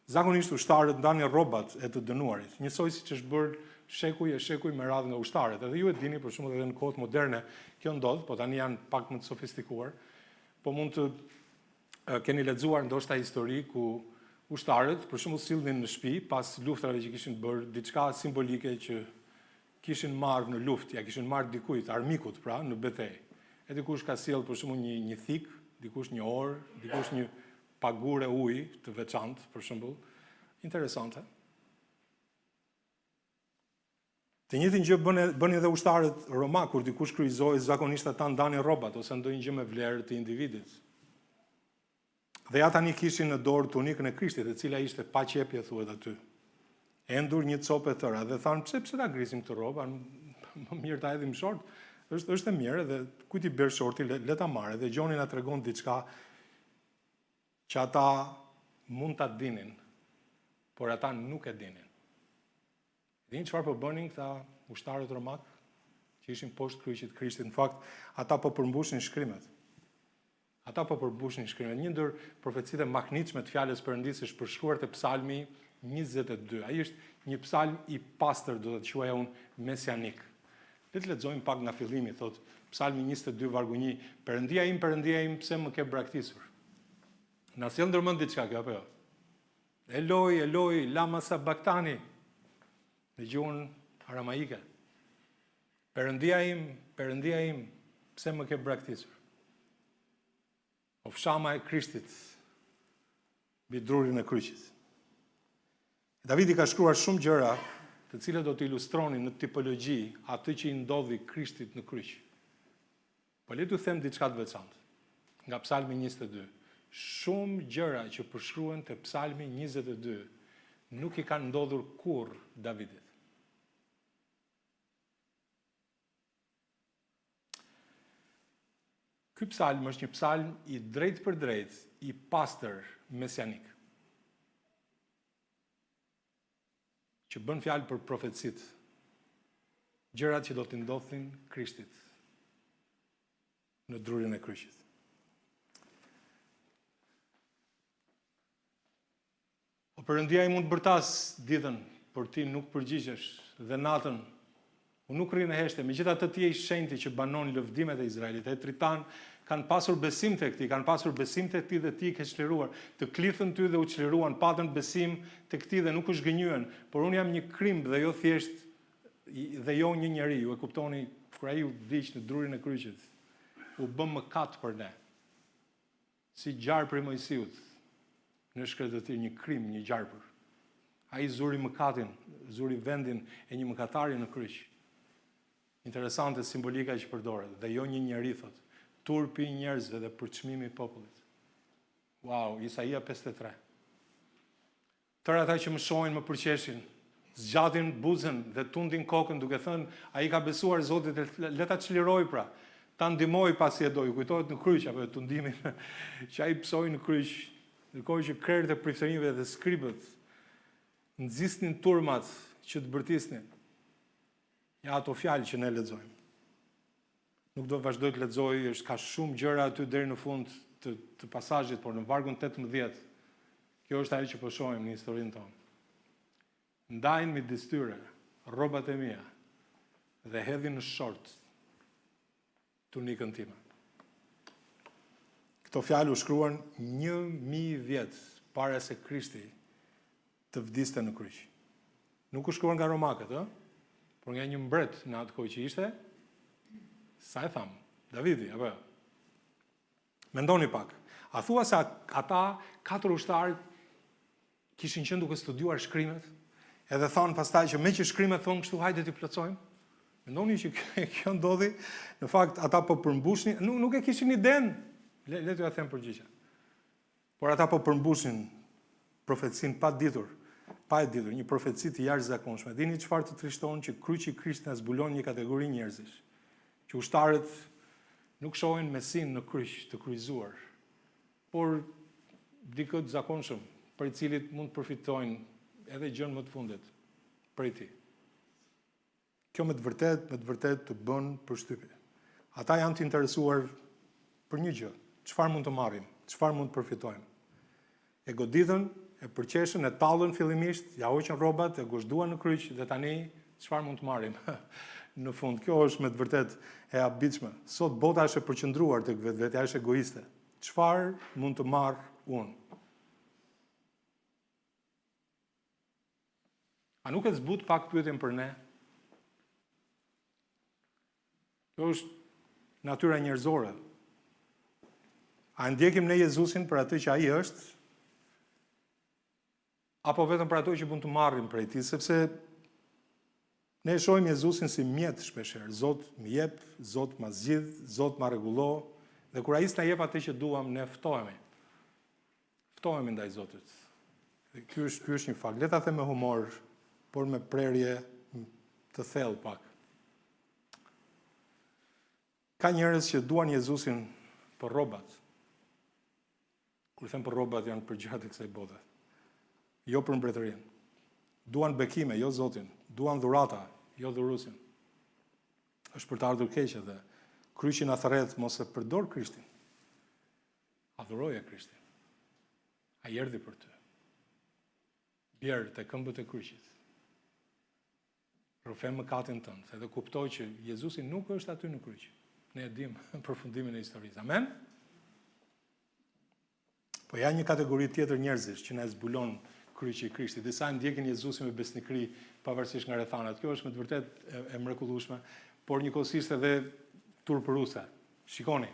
Zakonisht ushtarët ndanin rrobat e të dënuarit, njësoj siç është bërë shekuj e shekuj me radhë nga ushtarët. Edhe ju e dini, për shembull, edhe në kohët moderne kjo ndodh, po tani janë pak më të sofistikuar. Po mund të keni lexuar ndoshta histori ku ushtarët, për shembull, sillnin në shtëpi pas luftrave që kishin bërë diçka simbolike që kishin marrë në luftë, ia kishin marrë dikujt, armikut pra, në betejë. E dikush ka sjellë për shembull një një thikë, dikush një orë, dikush një pagure uji të veçantë, për shembull. Interesante. Të njëjtën gjë bënë bënin edhe ushtarët romakë kur dikush kryqëzohej, zakonisht ata ndanin rrobat ose ndonjë gjë me vlerë të individit. Dhe ja tani kishin në dorë tunikën e Krishtit, e cila ishte pa qepje, thuhet aty. Endur një copë e tëra dhe thanë, pse pse ta grisim këtë rrobë, më mirë ta hedhim short. Është është e mirë dhe kujt i bjerë shorti, le, le ta marrë. Dhe Gjoni na tregon diçka që ata mund ta dinin, por ata nuk e dinin. Dini çfarë po bënin këta ushtarët romakë që ishin poshtë kryqit të Krishtit? Në fakt, ata po përmbushnin shkrimet. Ata po përmbushnin shkrimet. Një ndër profecitë e mahnitshme të fjalës së Perëndisë është përshkruar te Psalmi 22. Ai është një psalm i pastër, do ta quaja unë mesianik. Le të lexojmë pak nga fillimi, thotë Psalmi 22 vargu 1, Perëndia im, Perëndia im, pse më ke braktisur? Na sjell ndërmend diçka kjo apo jo? Eloi, Eloi, lama sabaktani, në gjuhën aramaike. Perëndia im, Perëndia im, pse më ke braktisur? Ofshama e Krishtit mbi drurin e kryqit. Davidi ka shkruar shumë gjëra të cilat do të ilustronin në tipologji atë që i ndodhi Krishtit në kryq. Po le t'ju them diçka të veçantë nga Psalmi 22. Shumë gjëra që përshkruhen te Psalmi 22 nuk i kanë ndodhur kurrë Davidit. Ky psalm është një psalm i drejtpërdrejtë, i pastër mesianik. Që bën fjalë për profecitë, gjërat që do t'i ndodhnin Krishtit në drurin e kryqit. O Perëndi, ai mund të bërtasë ditën, por ti nuk përgjigjesh, dhe natën, unë nuk rri në heshtje, megjithatë ti je i shenjti që banon lëvdimet e Izraelit. Etërit tanë kanë pasur besim tek ti, kanë pasur besim tek ti dhe ti i ke çliruar. Të klithën ty dhe u çliruan, patën besim tek ti dhe nuk u zhgënjyen. Por unë jam një krimb dhe jo thjesht dhe jo një njeri, ju e kuptoni, kur ai u vdiq në drurin e kryqit, u bë mëkat për ne. Si gjarpri i Moisiut në shkretëtirë, një krimb, një gjarpër. Ai zuri mëkatin, zuri vendin e një mëkatari në kryq. Interesante simbolika që përdoret, dhe jo një njeri thotë. Turpi i njerëzve dhe përçmimi i popullit. Wow, Isaia 53. Tërë ata që më shohin më përqeshin, zgjatin buzën dhe tundin kokën duke thënë, ai ka besuar Zotit, le ta çlirojë pra, ta ndihmojë pasi e do. Ju kujtohet në kryq apo jo tundimin që ai pësoi në kryq, ndërkohë që krerët e priftërinjve dhe skribët nxisnin turmat që të bërtisnin. Ja ato fjalë që ne lexojmë. Nuk do vazhdoj të lexoj, është ka shumë gjëra aty deri në fund të, të pasazhit, por në vargun 18, kjo është ajo që po shohim në historinë tonë. Ndajnë midis tyre rrobat e mia dhe hedhin në short tunikën time. Këto fjalë u shkruan 1000 vjet para se Krishti të vdiste në kryq. Nuk u shkruan nga romakët, ë? Por nga një mbret në atë kohë që ishte, sa e thamë, Davidi, apo jo? Mendoni pak. A thua se ata katër ushtarë kishin qenë duke studiuar shkrimet? Edhe thanë pastaj që meqë shkrimet thonë kështu, hajde t'i plotësojmë. Mendoni që kjo ndodhi, në fakt ata po përmbushnin, nuk, nuk e kishin idenë. Le, le t'jua them përgjigjen. Por ata po përmbushnin profecinë pa ditur, pa e ditur, një profeci të jashtëzakonshme. Dini çfarë të trishton që kryqi i Krishtit na zbulon një kategori njerëzish, që ushtarët nuk shohin Mesinë në kryq të kryqëzuar, por dikë të zakonshëm, prej cilit mund të përfitojnë edhe gjënë më të fundit prej tij. Kjo me të vërtetë, me të vërtetë të bën përshtypje. Ata janë të interesuar për një gjë, çfarë mund të marrim, çfarë mund të përfitojmë. E goditën, e përqeshën, e tallën fillimisht, ia hoqën rrobat, e gozhduan në kryq dhe tani çfarë mund të marrim në fund. Kjo është me të vërtetë e habitshme. Sot bota është e përqendruar tek vetvetja, është egoiste. Çfarë mund të marr unë? A nuk e zbut pak pyetjen për ne? Kjo është natyra njerëzore. A e ndjekim ne Jezusin për atë që ai është? Apo vetëm për ato që mund të marrim prej tij, sepse ne e shohim Jezusin si mjet shpeshherë. Zot më jep, Zot ma zgjidh, Zot ma rregullo, dhe kur ai s'na jep atë që duam, ne ftohemi. Ftohemi ndaj Zotit. Dhe ky është ky është një fakt. Le ta them me humor, por me prerje të thellë pak. Ka njerëz që duan Jezusin për rrobat. Kur them për rrobat janë për gjërat e kësaj bote. Jo për mbretërinë. Duan bekime, jo Zotin. Duan dhurata, jo dhuruesin. Është për të ardhur keq edhe. Kryqi na thërret mos e përdor Krishtin. Adhuroje Krishtin. Ai erdhi për ty. Bjer te këmbët e kryqit. Rrëfe mëkatin tënd edhe kupto që Jezusi nuk është aty në kryq. Ne e dimë përfundimin e historisë. Amen. Po ja një kategori tjetër njerëzish që na e zbulon kryqi i Krishtit. Disa e ndjekin Jezusin me besnikëri pavarësisht nga rrethanat. Kjo është me të vërtetë e, e mrekullueshme, por njëkohësisht edhe turpëruese. Shikoni!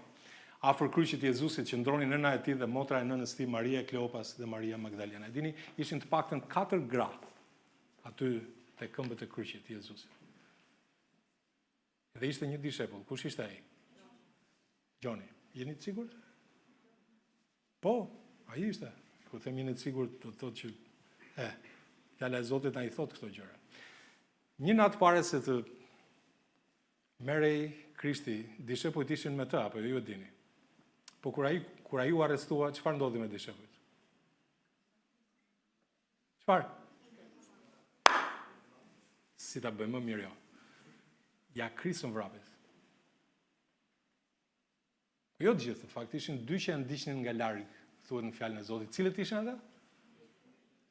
Afër kryqit të Jezusit qëndronin nëna e tij dhe motra e nënës së tij, Maria e Kleopas dhe Maria Magdalena. E dini, ishin të paktën katër gra aty te këmbët e kryqit të Jezusit. Dhe ishte një dishepull. Kush ishte ai? Gjoni. Jeni të sigurt? Po, ai ishte. Kur them jeni të sigurt, do të thotë që e, fjala e Zotit na i thotë këto gjëra. Një natë para se të Merrej Krishti, dishepujt ishin me të, apo jo ju e dini. Po kur ai kur ai u arrestua, çfarë ndodhi me dishepujt? Çfarë? Si ta bëjmë më mirë jo? Ia krisën vrapit. Jo të gjithë, në fakt ishin dy që e ndiqnin nga larg, thuhet në fjalën e Zotit. Cilët ishin ata?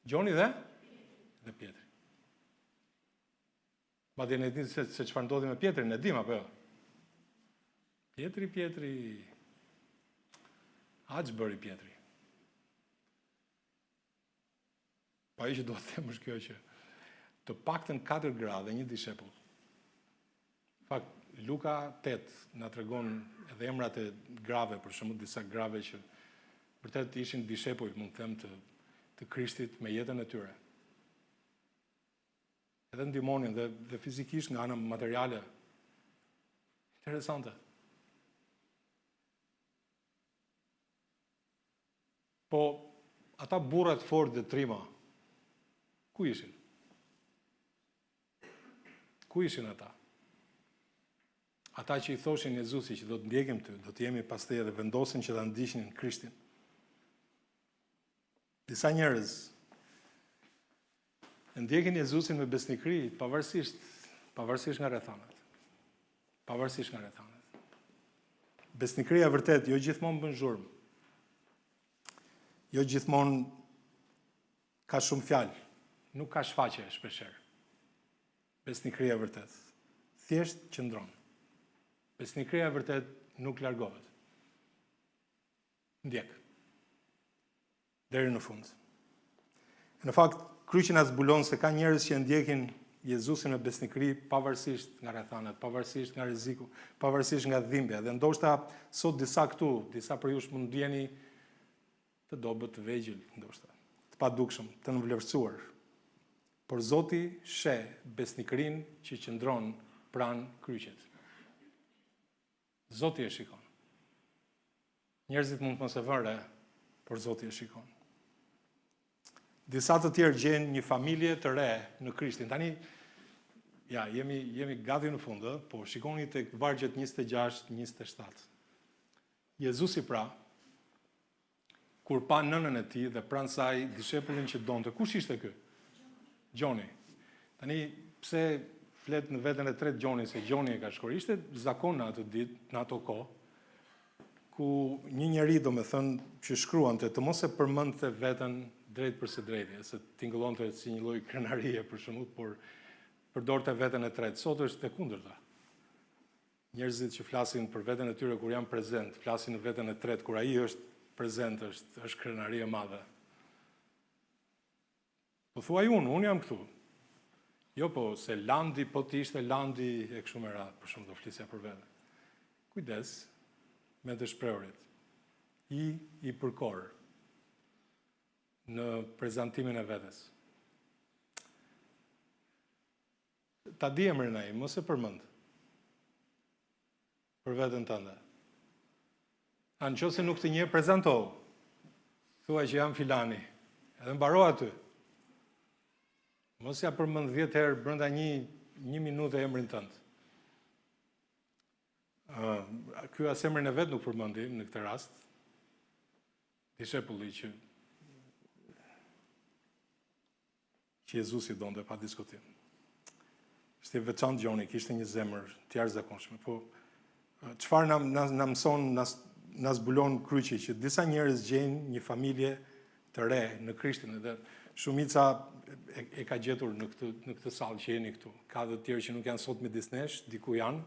Gjoni dhe dhe Pjetri. Madje ne dimë se se çfarë ndodhi me Pjetrin, ne dimë apo jo? Pjetri, Pjetri. A ç'bëri Pjetri? Po ajo që dua të them është kjo që të paktën katër gra dhe një dishepull. Në fakt Luka 8 na tregon edhe emrat e grave, për shembull disa grave që vërtet ishin dishepuj, mund të them të të Krishtit me jetën e tyre. Edhe ndihmonin dhe dhe fizikisht nga ana materiale. Interesante. Po ata burra të fortë dhe trima, ku ishin? Ku ishin ata? Ata që i thoshin Jezusit që do të ndjekim ty, do të jemi pas teje dhe vendosën që ta ndiqnin Krishtin. Disa njerëz e ndjekin Jezusin me besnikëri, pavarësisht, pavarësisht nga rrethanat. Pavarësisht nga rrethanat. Besnikëria e vërtetë jo gjithmonë bën zhurmë. Jo gjithmonë ka shumë fjalë, nuk ka shfaqje shpeshherë. Besnikëria e vërtetë thjesht qëndron. Besnikëria e vërtetë nuk largohet. Ndjek. Deri në fund. E në fakt, kryqi na zbulon se ka njerëz që e ndjekin Jezusin me besnikëri pavarësisht nga rrethanat, pavarësisht nga rreziku, pavarësisht nga dhimbja. Dhe ndoshta sot disa këtu, disa prej jush mund të jeni të dobët, të vegjël, ndoshta, të padukshëm, të nënvlerësuar. Por Zoti sheh besnikërinë që qëndron pranë kryqit. Zoti e shikon. Njerëzit mund të mos e vënë re, por Zoti e shikon. Disa të tjerë gjejnë një familje të re në Krishtin. Tani, ja, jemi, jemi gati në fund, ë, po shikoni tek vargjet 26, 27. Jezusi pra, Kur pa nënën e tij dhe pranë saj dishepullin që donte, kush ishte ky? Gjoni. Tani pse flet në veten e tretë Gjoni se Gjoni e ka shkruar? Ishte zakon në atë ditë, në ato kohë, ku një njeri, domethënë, që shkruante, të mos e përmendte veten drejt për së drejti, se tingëllonte si një lloj krenarie për shembull, por përdorte veten e tretë. Sot është e kundërta. Njerëzit që flasin për veten e tyre kur janë prezent, flasin në veten e tretë kur ai është prezent, është është krenari e madhe. Po thuaj unë, unë jam këtu. Jo po, se Landi, po të ishte Landi e kështu me radhë, për shembull do flisja për veten. Kujdes me të shprehurit. I i përkorë në prezantimin e vetes. Ta di emrin ai, mos e përmend. Për veten tënde. A në qoftë se nuk të njeh, prezantohu. Thuaj që jam filani. Edhe mbaro aty. Mos ia përmend 10 herë brenda një, një minute emrin tënd. Uh, ky as emrin e vet nuk përmendi në këtë rast. Dishepulli që që Jezusi donte pa diskutim. Ishte i veçantë Gjoni, kishte një zemër të jashtëzakonshme. Po çfarë na na, na mëson, na na zbulon kryqi që disa njerëz gjejnë një familje të re në Krishtin dhe shumica e, e ka gjetur në këtë në këtë sallë që jeni këtu. Ka dhe të tjerë që nuk janë sot midis nesh, diku janë,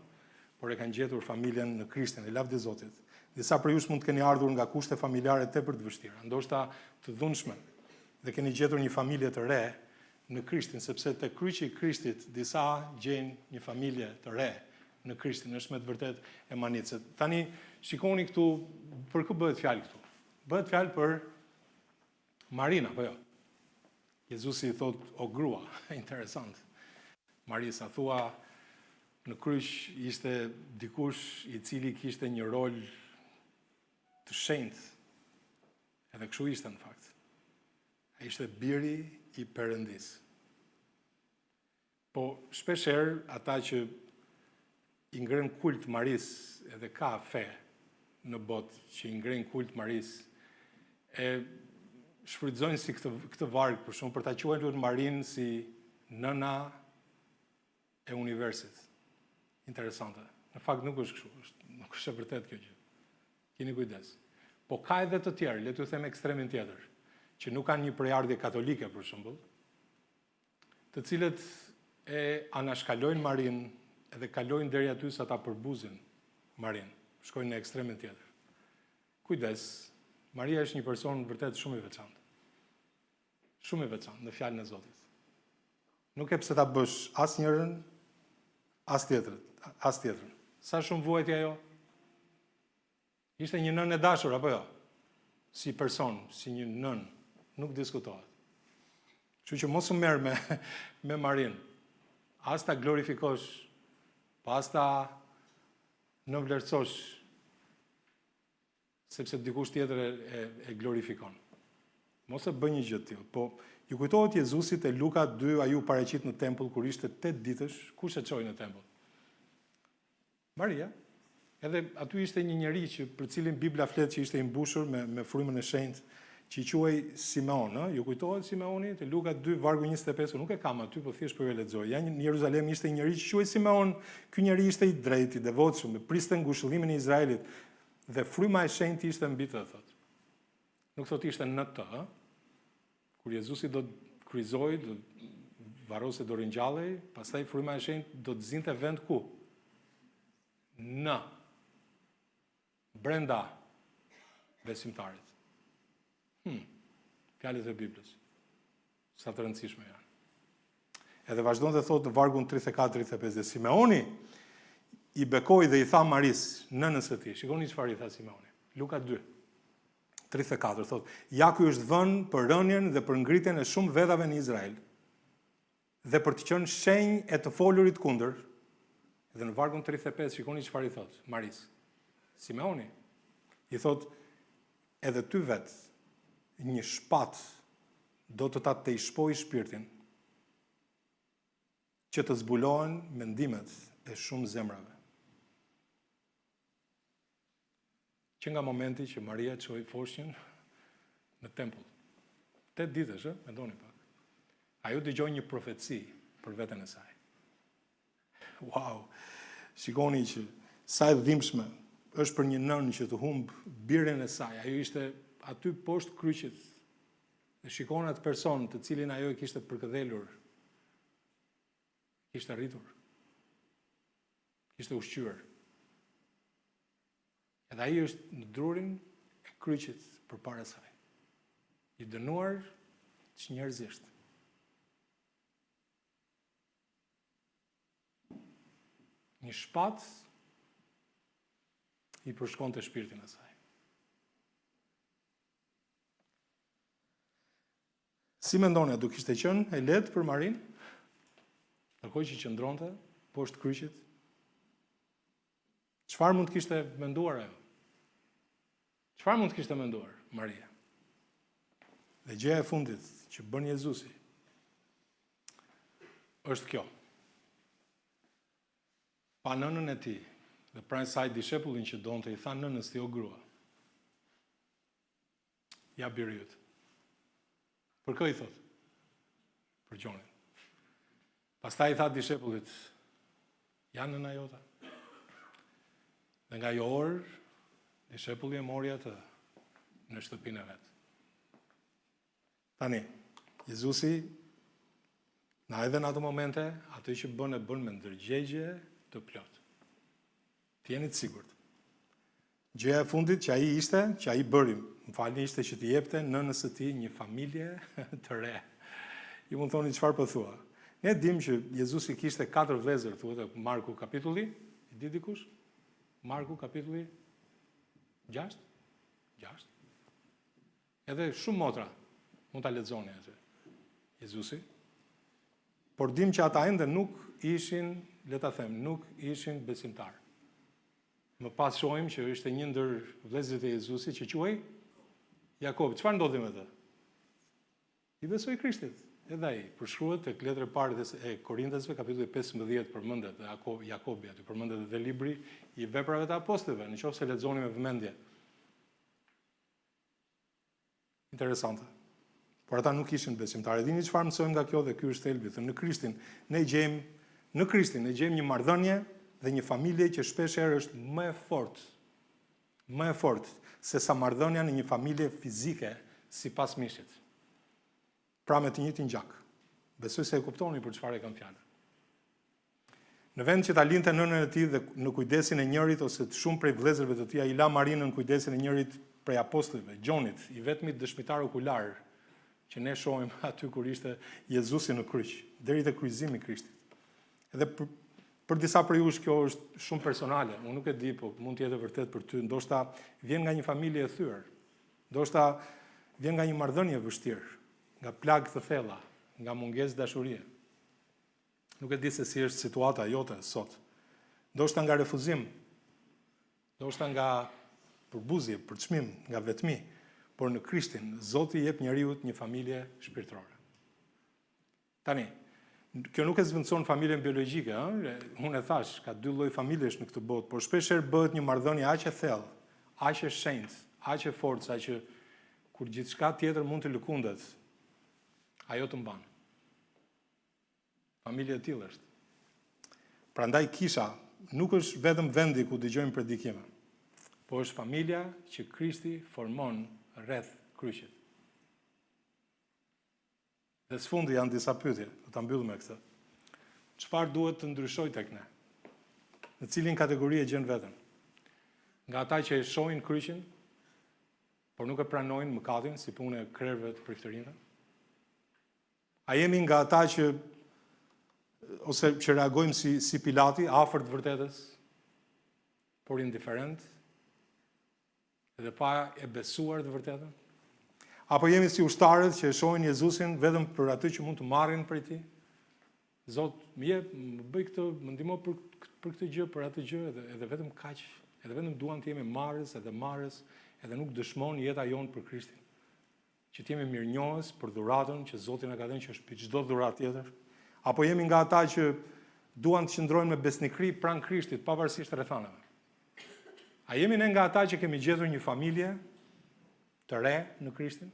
por e kanë gjetur familjen në Krishtin e lavdi Zotit. Disa prej jush mund të keni ardhur nga kushte familjare tepër të vështira, ndoshta të dhunshme, dhe keni gjetur një familje të re në Krishtin, sepse te kryqi i Krishtit disa gjejnë një familje të re në Krishtin, është me të vërtetë e mahnitshme. Tani shikoni këtu për kë bëhet fjalë këtu. Bëhet fjalë për Marinë, apo jo? Jezusi i thotë o grua, interesant. Marisë, a thua në kryq ishte dikush i cili kishte një rol të shenjtë Edhe kështu ishte në fakt. Ai ishte biri i Perëndisë. Po shpeshherë ata që i ngrenë kult Marisë edhe ka fe në botë që i ngrejnë kult Marisë, e shfrytëzojnë si këtë, këtë varg për shembull për ta quajtur Marinë si nëna e universit. Interesante. Në fakt nuk është kështu, është, nuk është e vërtetë kjo gjë. Kini kujdes. Po ka edhe të tjerë, le t'ju them ekstremin tjetër, që nuk kanë një prejardhje katolike për shembull, të cilët e anashkalojnë Marinë edhe kalojnë deri aty sa ta përbuzin Marinë, shkojnë në ekstremin tjetër. Kujdes, Maria është një person vërtet shumë i veçantë. Shumë i veçantë në fjalën e Zotit. Nuk ke pse ta bësh as njërën, as tjetrën, as tjetrën. Sa shumë vuajti ajo? Ishte një nënë e dashur apo jo? Si person, si një nënë, nuk diskutohet. Kështu që mos u merr me me Marinë. As ta glorifikosh, po as ta nënvlerësosh sepse dikush tjetër e, e, e glorifikon. Mos e bëj një gjë të tillë. Po ju kujtohet Jezusi te Luka 2, ai u paraqit në tempull kur ishte 8 ditësh, kush e çoi në tempull? Maria. Edhe aty ishte një njeri që për cilin Bibla flet që ishte i mbushur me me frymën e shenjtë, që quhej Simeon, ë? Ju kujtohet Simeoni te Luka 2 vargu 25, nuk e kam aty, po thjesht po ju e lexoj. Ja në Jeruzalem ishte një njeri që quhej Simeon. Ky njeri ishte i drejtë, i devotshëm, e priste ngushëllimin e Izraelit dhe fryma e shenjtë ishte mbi të, thotë. Nuk thotë ishte në të, ë? Kur Jezusi do të kryqëzohej, do të varrosej, do ringjallej, pastaj fryma e shenjtë do të zinte vend ku? Në brenda besimtarit. Hmm. Fjalët e Biblës. Sa të rëndësishme janë. Edhe vazhdon dhe thotë në vargun 34-35 dhe Simeoni i bekoi dhe i tha Marisë, nënës së tij. Shikoni çfarë i tha Simeoni. Luka 2. 34 thotë, ja ky është vënë për rënien dhe për ngritjen e shumë vetave në Izrael dhe për të qenë shenjë e të folurit kundër. Dhe në vargun 35 shikoni çfarë i thotë Marisë. Simeoni i thotë edhe ty vetë një shpatë do të ta tejshpojë shpirtin që të zbulohen mendimet e shumë zemrave. Që nga momenti që Maria çoi foshnjën në tempull. 8 ditësh, ë, mendoni pak. Ajo dëgjoi një profeci për veten e saj. Wow! Shikoni që sa e dhimbshme është për një nënë që të humb birin e saj. Ajo ishte aty poshtë kryqit. Dhe shikon atë person të cilin ajo e kishte përkëdhelur. Kishte rritur. Kishte ushqyer. Edhe ai është në drurin e kryqit përpara saj. I dënuar çnjerëzisht. Një shpatë i përshkonte shpirtin e saj. Si mendoni, a do kishte qenë e lehtë për Marinë? Ndërkohë që qëndronte poshtë kryqit? Çfarë mund të kishte menduar ajo? Çfarë mund të kishte menduar Maria? Dhe gjëja e fundit që bën Jezusi është kjo. Pa nënën e tij dhe pranë saj dishepullin që donte i tha nënës tij o grua. Ja biri yt. Për kë i thotë? Për Gjonin. Pastaj i tha dishepullit, ja nëna jote. Dhe nga ajo orë, dishepulli e mori atë në shtëpinë e vet. Tani, Jezusi, në edhe në ato momente, atë që bën e bën me ndërgjegje të plotë. Të jeni të sigurt. Gjëja e fundit që ai ishte, që ai bëri, më falni, ishte që t'i jepte nënës së tij një familje të re. Ju mund thoni çfarë po thua. Ne dimë që Jezusi kishte katër vëllezër, thuhet Marku kapitulli, i di dikush? Marku kapitulli 6? 6. Edhe shumë motra mund ta lexoni aty. Jezusi. Por dimë që ata ende nuk ishin, le ta them, nuk ishin besimtarë. Më pas shohim që ishte një ndër vëllezërit e Jezusit që quhej Jakob. Çfarë ndodhi me të? I besoi Krishtit. Edhe ai përshkruhet tek letra e parë e Korintasve, kapitulli 15 përmendet dhe Jakobi aty përmendet edhe libri i veprave të apostujve, në qoftë se lexoni me vëmendje. Interesante. Por ata nuk ishin besimtarë. E dini çfarë mësojmë nga kjo dhe ky është thelbi, thënë në Krishtin ne gjejmë në Krishtin ne gjejmë një marrëdhënie dhe një familje që shpesh herë është më e fortë, më e fortë sesa marrëdhënia në një familje fizike sipas mishit. Pra me të njëjtin gjak. Besoj se e kuptoni për çfarë e kam fjalën. Në vend që ta linte nënën e tij dhe në kujdesin e njërit ose të shumë prej vëllezërve të tij, ai la Marinë nën kujdesin e njërit prej apostujve, Gjonit, i vetmi dëshmitar okular që ne shohim aty kur ishte Jezusi në kryq, deri te kryqëzimi i Krishtit. Edhe për, për disa prej jush kjo është shumë personale, unë nuk e di, po mund të jetë e vërtetë për ty, ndoshta vjen nga një familje e thyer, ndoshta vjen nga një marrëdhënie e vështirë, nga plagë të thella, nga mungesë dashurie. Nuk e di se si është situata jote sot. Ndoshta nga refuzim, ndoshta nga përbuzje, përçmim, nga vetmi, por në Krishtin, Zoti i jep njeriut një familje shpirtërore. Tani, kjo nuk e zëvendëson familjen biologjike, ëh? Unë e thashë, ka dy lloj familjesh në këtë botë, por shpesh herë bëhet një marrëdhënie aq e thellë, aq e shenjtë, aq e fortë sa që kur gjithçka tjetër mund të lëkundet, ajo të mban. Familje e tillë është. Prandaj kisha nuk është vetëm vendi ku dëgjojmë predikime, po është familja që Krishti formon rreth kryqit. Dhe së fundi janë disa pyetje, do ta mbyll me këtë. Çfarë duhet të ndryshojë tek ne? Në cilin kategori e gjen veten? Nga ata që e shohin kryqin, por nuk e pranojnë mëkatin si punë e krerëve të priftërinjve? A jemi nga ata që ose që reagojmë si si Pilati, afër të vërtetës, por indiferent dhe pa e besuar të vërtetën? Apo jemi si ushtarët që e shohin Jezusin vetëm për atë që mund të marrin prej tij? Zot, më jep, më bëj këtë, më ndihmo për për këtë gjë, për atë gjë, edhe edhe vetëm kaq, edhe vetëm duam të jemi marrës edhe marrës, edhe nuk dëshmon jeta jonë për Krishtin. Që të jemi mirënjohës për dhuratën që Zoti na ka dhënë që është mbi çdo dhuratë tjetër? Apo jemi nga ata që duan të qëndrojnë me besnikëri pranë Krishtit pavarësisht rrethanave? A jemi ne nga ata që kemi gjetur një familje të re në Krishtin?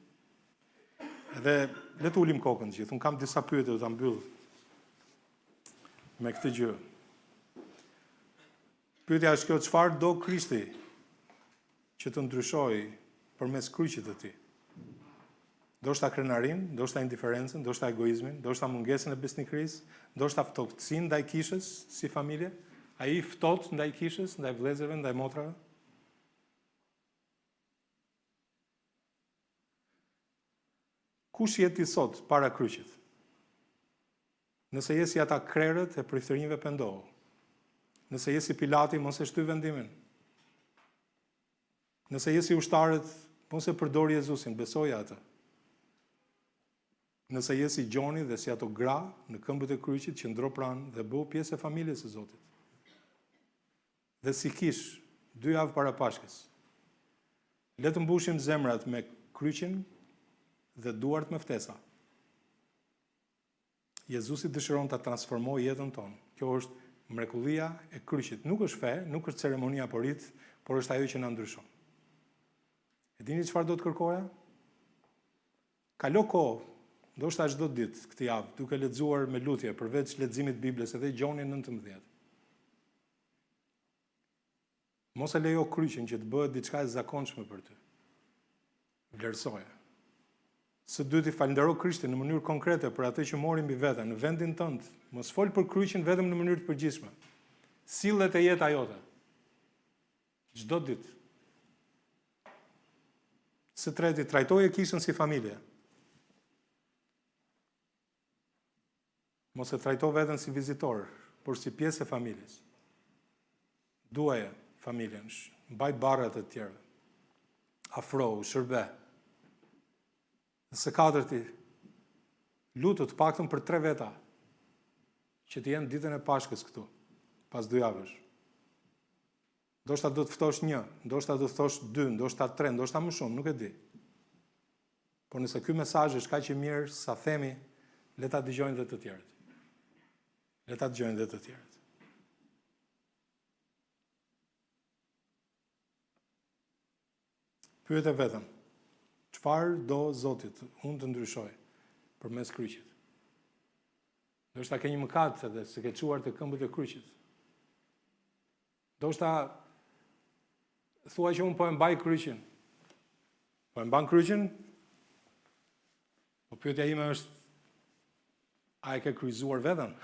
Edhe le të ulim kokën të gjithë. Unë kam disa pyetje do ta mbyll me këtë gjë. Pyetja është kjo, çfarë do Krishti që të ndryshojë përmes kryqit të tij? Ndoshta krenarinë, ndoshta indiferencën, ndoshta egoizmin, ndoshta mungesën e besnikërisë, ndoshta ftohtësinë ndaj kishës si familje. A je i ftohtë ndaj kishës, ndaj vëllezërve, ndaj motrave? Kush je ti sot para kryqit? Nëse je si ata krerët e priftërinjve pendohu. Nëse je si Pilati, mos e shty vendimin. Nëse je si ushtarët, mos e përdor Jezusin, besoje atë. Nëse je si Gjoni dhe si ato gra në këmbët e kryqit, qëndro pranë dhe bëhu pjesë e familjes së Zotit. Dhe si kishë, dy javë para Pashkës, le të mbushim zemrat me kryqin dhe duart me ftesa. Jezusi dëshiron ta transformojë jetën tonë. Kjo është mrekullia e kryqit. Nuk është fe, nuk është ceremoni apo rit, por është ajo që na ndryshon. E dini çfarë do të kërkoja? Kalo kohë, ndoshta çdo ditë këtë javë, duke lexuar me lutje përveç leximit të Biblës edhe Gjonin 19. Mos e lejo kryqin që të bëhet diçka e zakonshme për ty. Vlerësoje. Së dyti, falëndero Krishtin në mënyrë konkrete për atë që mori mbi vete në vendin tënd. Mos fol për kryqin vetëm në mënyrë të përgjithshme. Sille te jeta jote. Çdo ditë. Së treti, trajtoje kishën si familje. Mos e trajto veten si vizitor, por si pjesë e familjes. Duaje familjen, mbaj barrat e të tjerëve. Afrohu, shërbe. Dhe së katërti, lutu të paktën për tre veta që të jenë ditën e Pashkës këtu, pas dy javësh. Ndoshta do të ftosh një, ndoshta do të ftosh dy, ndoshta tre, ndoshta më shumë, nuk e di. Por nëse ky mesazh është kaq i mirë sa themi, Le ta dëgjojnë dhe të tjerët. Le ta dëgjojnë dhe të tjerët. Pyete veten, çfarë do Zoti që unë të ndryshoj përmes kryqit? Ndoshta ke një mëkat edhe s'e ke çuar te këmbët e kryqit. Ndoshta thua që unë po e mbaj kryqin. Po e mban kryqin? Po pyetja ime është a e ke kryqëzuar veten?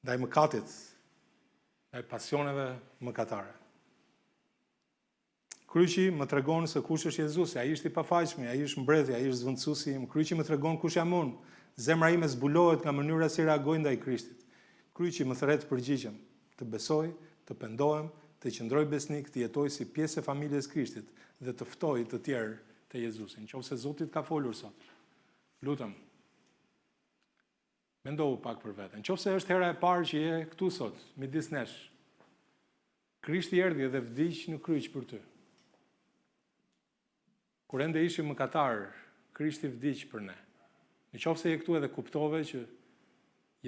Ndaj mëkatit, ndaj pasioneve mëkatare. Kryqi më tregon se kush është Jezusi, ai është i pafajshmi, ai është mbreti, ai është zëvendësuesi im. Kryqi më tregon kush jam unë. Zemra ime zbulohet nga mënyra si reagoj ndaj Krishtit. Kryqi më thërret të përgjigjem, të besoj, të pendohem, të qëndroj besnik, të jetoj si pjesë e familjes Krishtit dhe të ftoj të tjerë te Jezusi. Në qoftë se Zoti të ka folur sot, lutem, Mendohu pak për veten. Në qoftë se është hera e parë që je këtu sot, midis nesh, Krishti erdhi dhe vdiq në kryq për ty. Kur ende ishim mëkatarë, Krishti vdiq për ne. Në qoftë se je këtu edhe kuptove që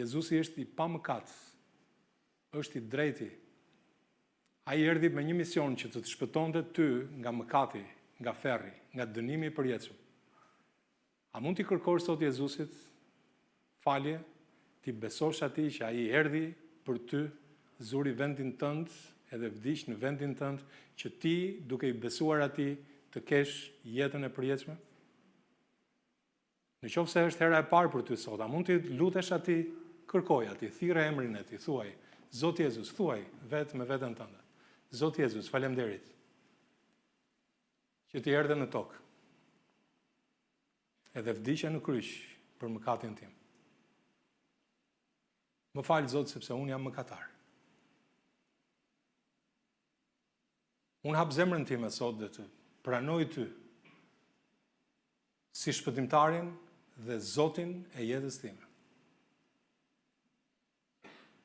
Jezusi është i pamëkat, është i drejti. Ai erdhi me një mision që të të shpëtonte ty nga mëkati, nga ferri, nga dënimi i përjetshëm. A mund t'i kërkosh sot Jezusit falje, t'i besosh atij që ai erdhi për ty, zuri vendin tënd edhe vdiq në vendin tënd, që ti, duke i besuar atij, të kesh jetën e përjetshme? Në qoftë se është hera e parë për ty sot, a mund t'i lutesh atij, kërkoje atij, thirre emrin e tij, thuaj, Zot Jezus, thuaj vetë me veten tënde. Zot Jezus, faleminderit që ti erdhe në tokë. Edhe vdiqe në kryq për mëkatin tim. Më fal Zot sepse unë jam mëkatar. Unë hap zemrën time sot dhe të pranoj ty si shpëtimtarin dhe Zotin e jetës time.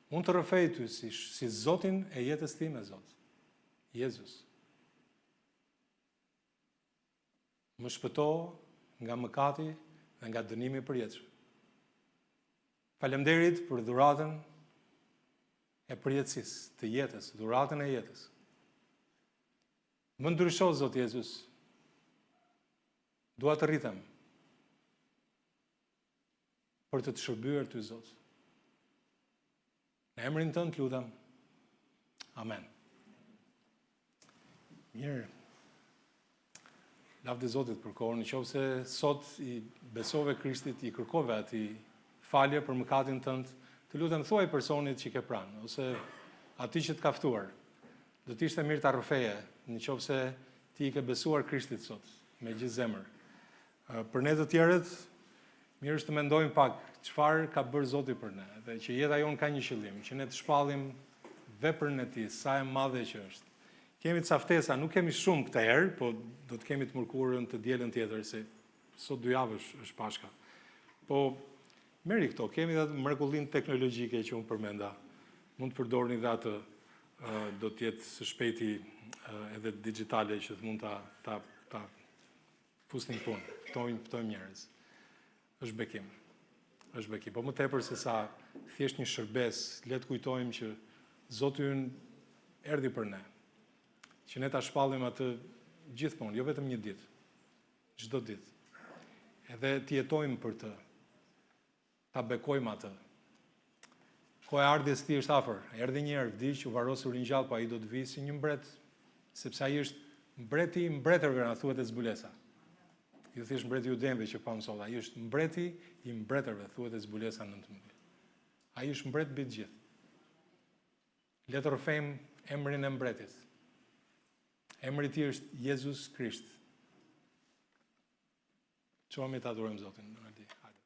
Unë të rrëfej ty si, si Zotin e jetës time, Zot. Jezus. Më shpëto nga mëkati dhe nga dënimi i përjetshëm. Faleminderit për dhuratën e përjetësisë, të jetës, dhuratën e jetës. Më ndrysho, Zot Jezus. Dua të rritem për të të shërbyer ty, Zot. Në emrin tënd të lutem. Amen. Mirë. Lavdi Zotit për kohën, në qoftë se sot i besove Krishtit, i kërkove atij falje për mëkatin tënd, të lutem thuaj personit që ke pranë, ose atij që të ka ftuar. Do të ishte mirë ta rrëfeje, në qoftë se ti i ke besuar Krishtit sot, me gjithë zemër. Për ne të tjerët, mirë është të mendojmë pak çfarë ka bërë Zoti për ne dhe që jeta jonë ka një qëllim, që ne të shpallim veprën e tij, sa e madhe që është. Kemi ca ftesa, nuk kemi shumë këtë herë, po do të kemi të mërkurën, të dielën tjetër, se sot dy javë është, është Pashka. Po merri këto, kemi dhe mrekullinë teknologjike që unë përmenda. Mund të përdorni dhe atë, do të jetë së shpejti edhe digjitale që të mund ta ta ta Fusni në punë, ftojmë, ftojmë njerëz. Është bekim. Është bekim. Po më tepër se sa thjesht një shërbesë, le të kujtojmë që Zoti ynë erdhi për ne. Që ne ta shpallim atë gjithmonë, jo vetëm një ditë. Çdo ditë. Edhe të jetojmë për të. Ta bekojmë atë. Koha e ardhjes së tij është afër. Erdhi një herë, vdiq, u varros, u ringjall, po ai do të vijë si një mbret, sepse ai është mbreti i mbretërve, na thuhet te zbulesa. Jo thjesht mbreti i judenjve që pamë sot, ai është mbreti i mbretërve, thuhet te zbulesa 19. Ai është mbret mbi të gjithë. Le të rrëfejmë emrin e mbretit. Emri i tij është Jezus Krisht. Çohemi të adhurojmë Zotin, Donaldi. Hajde.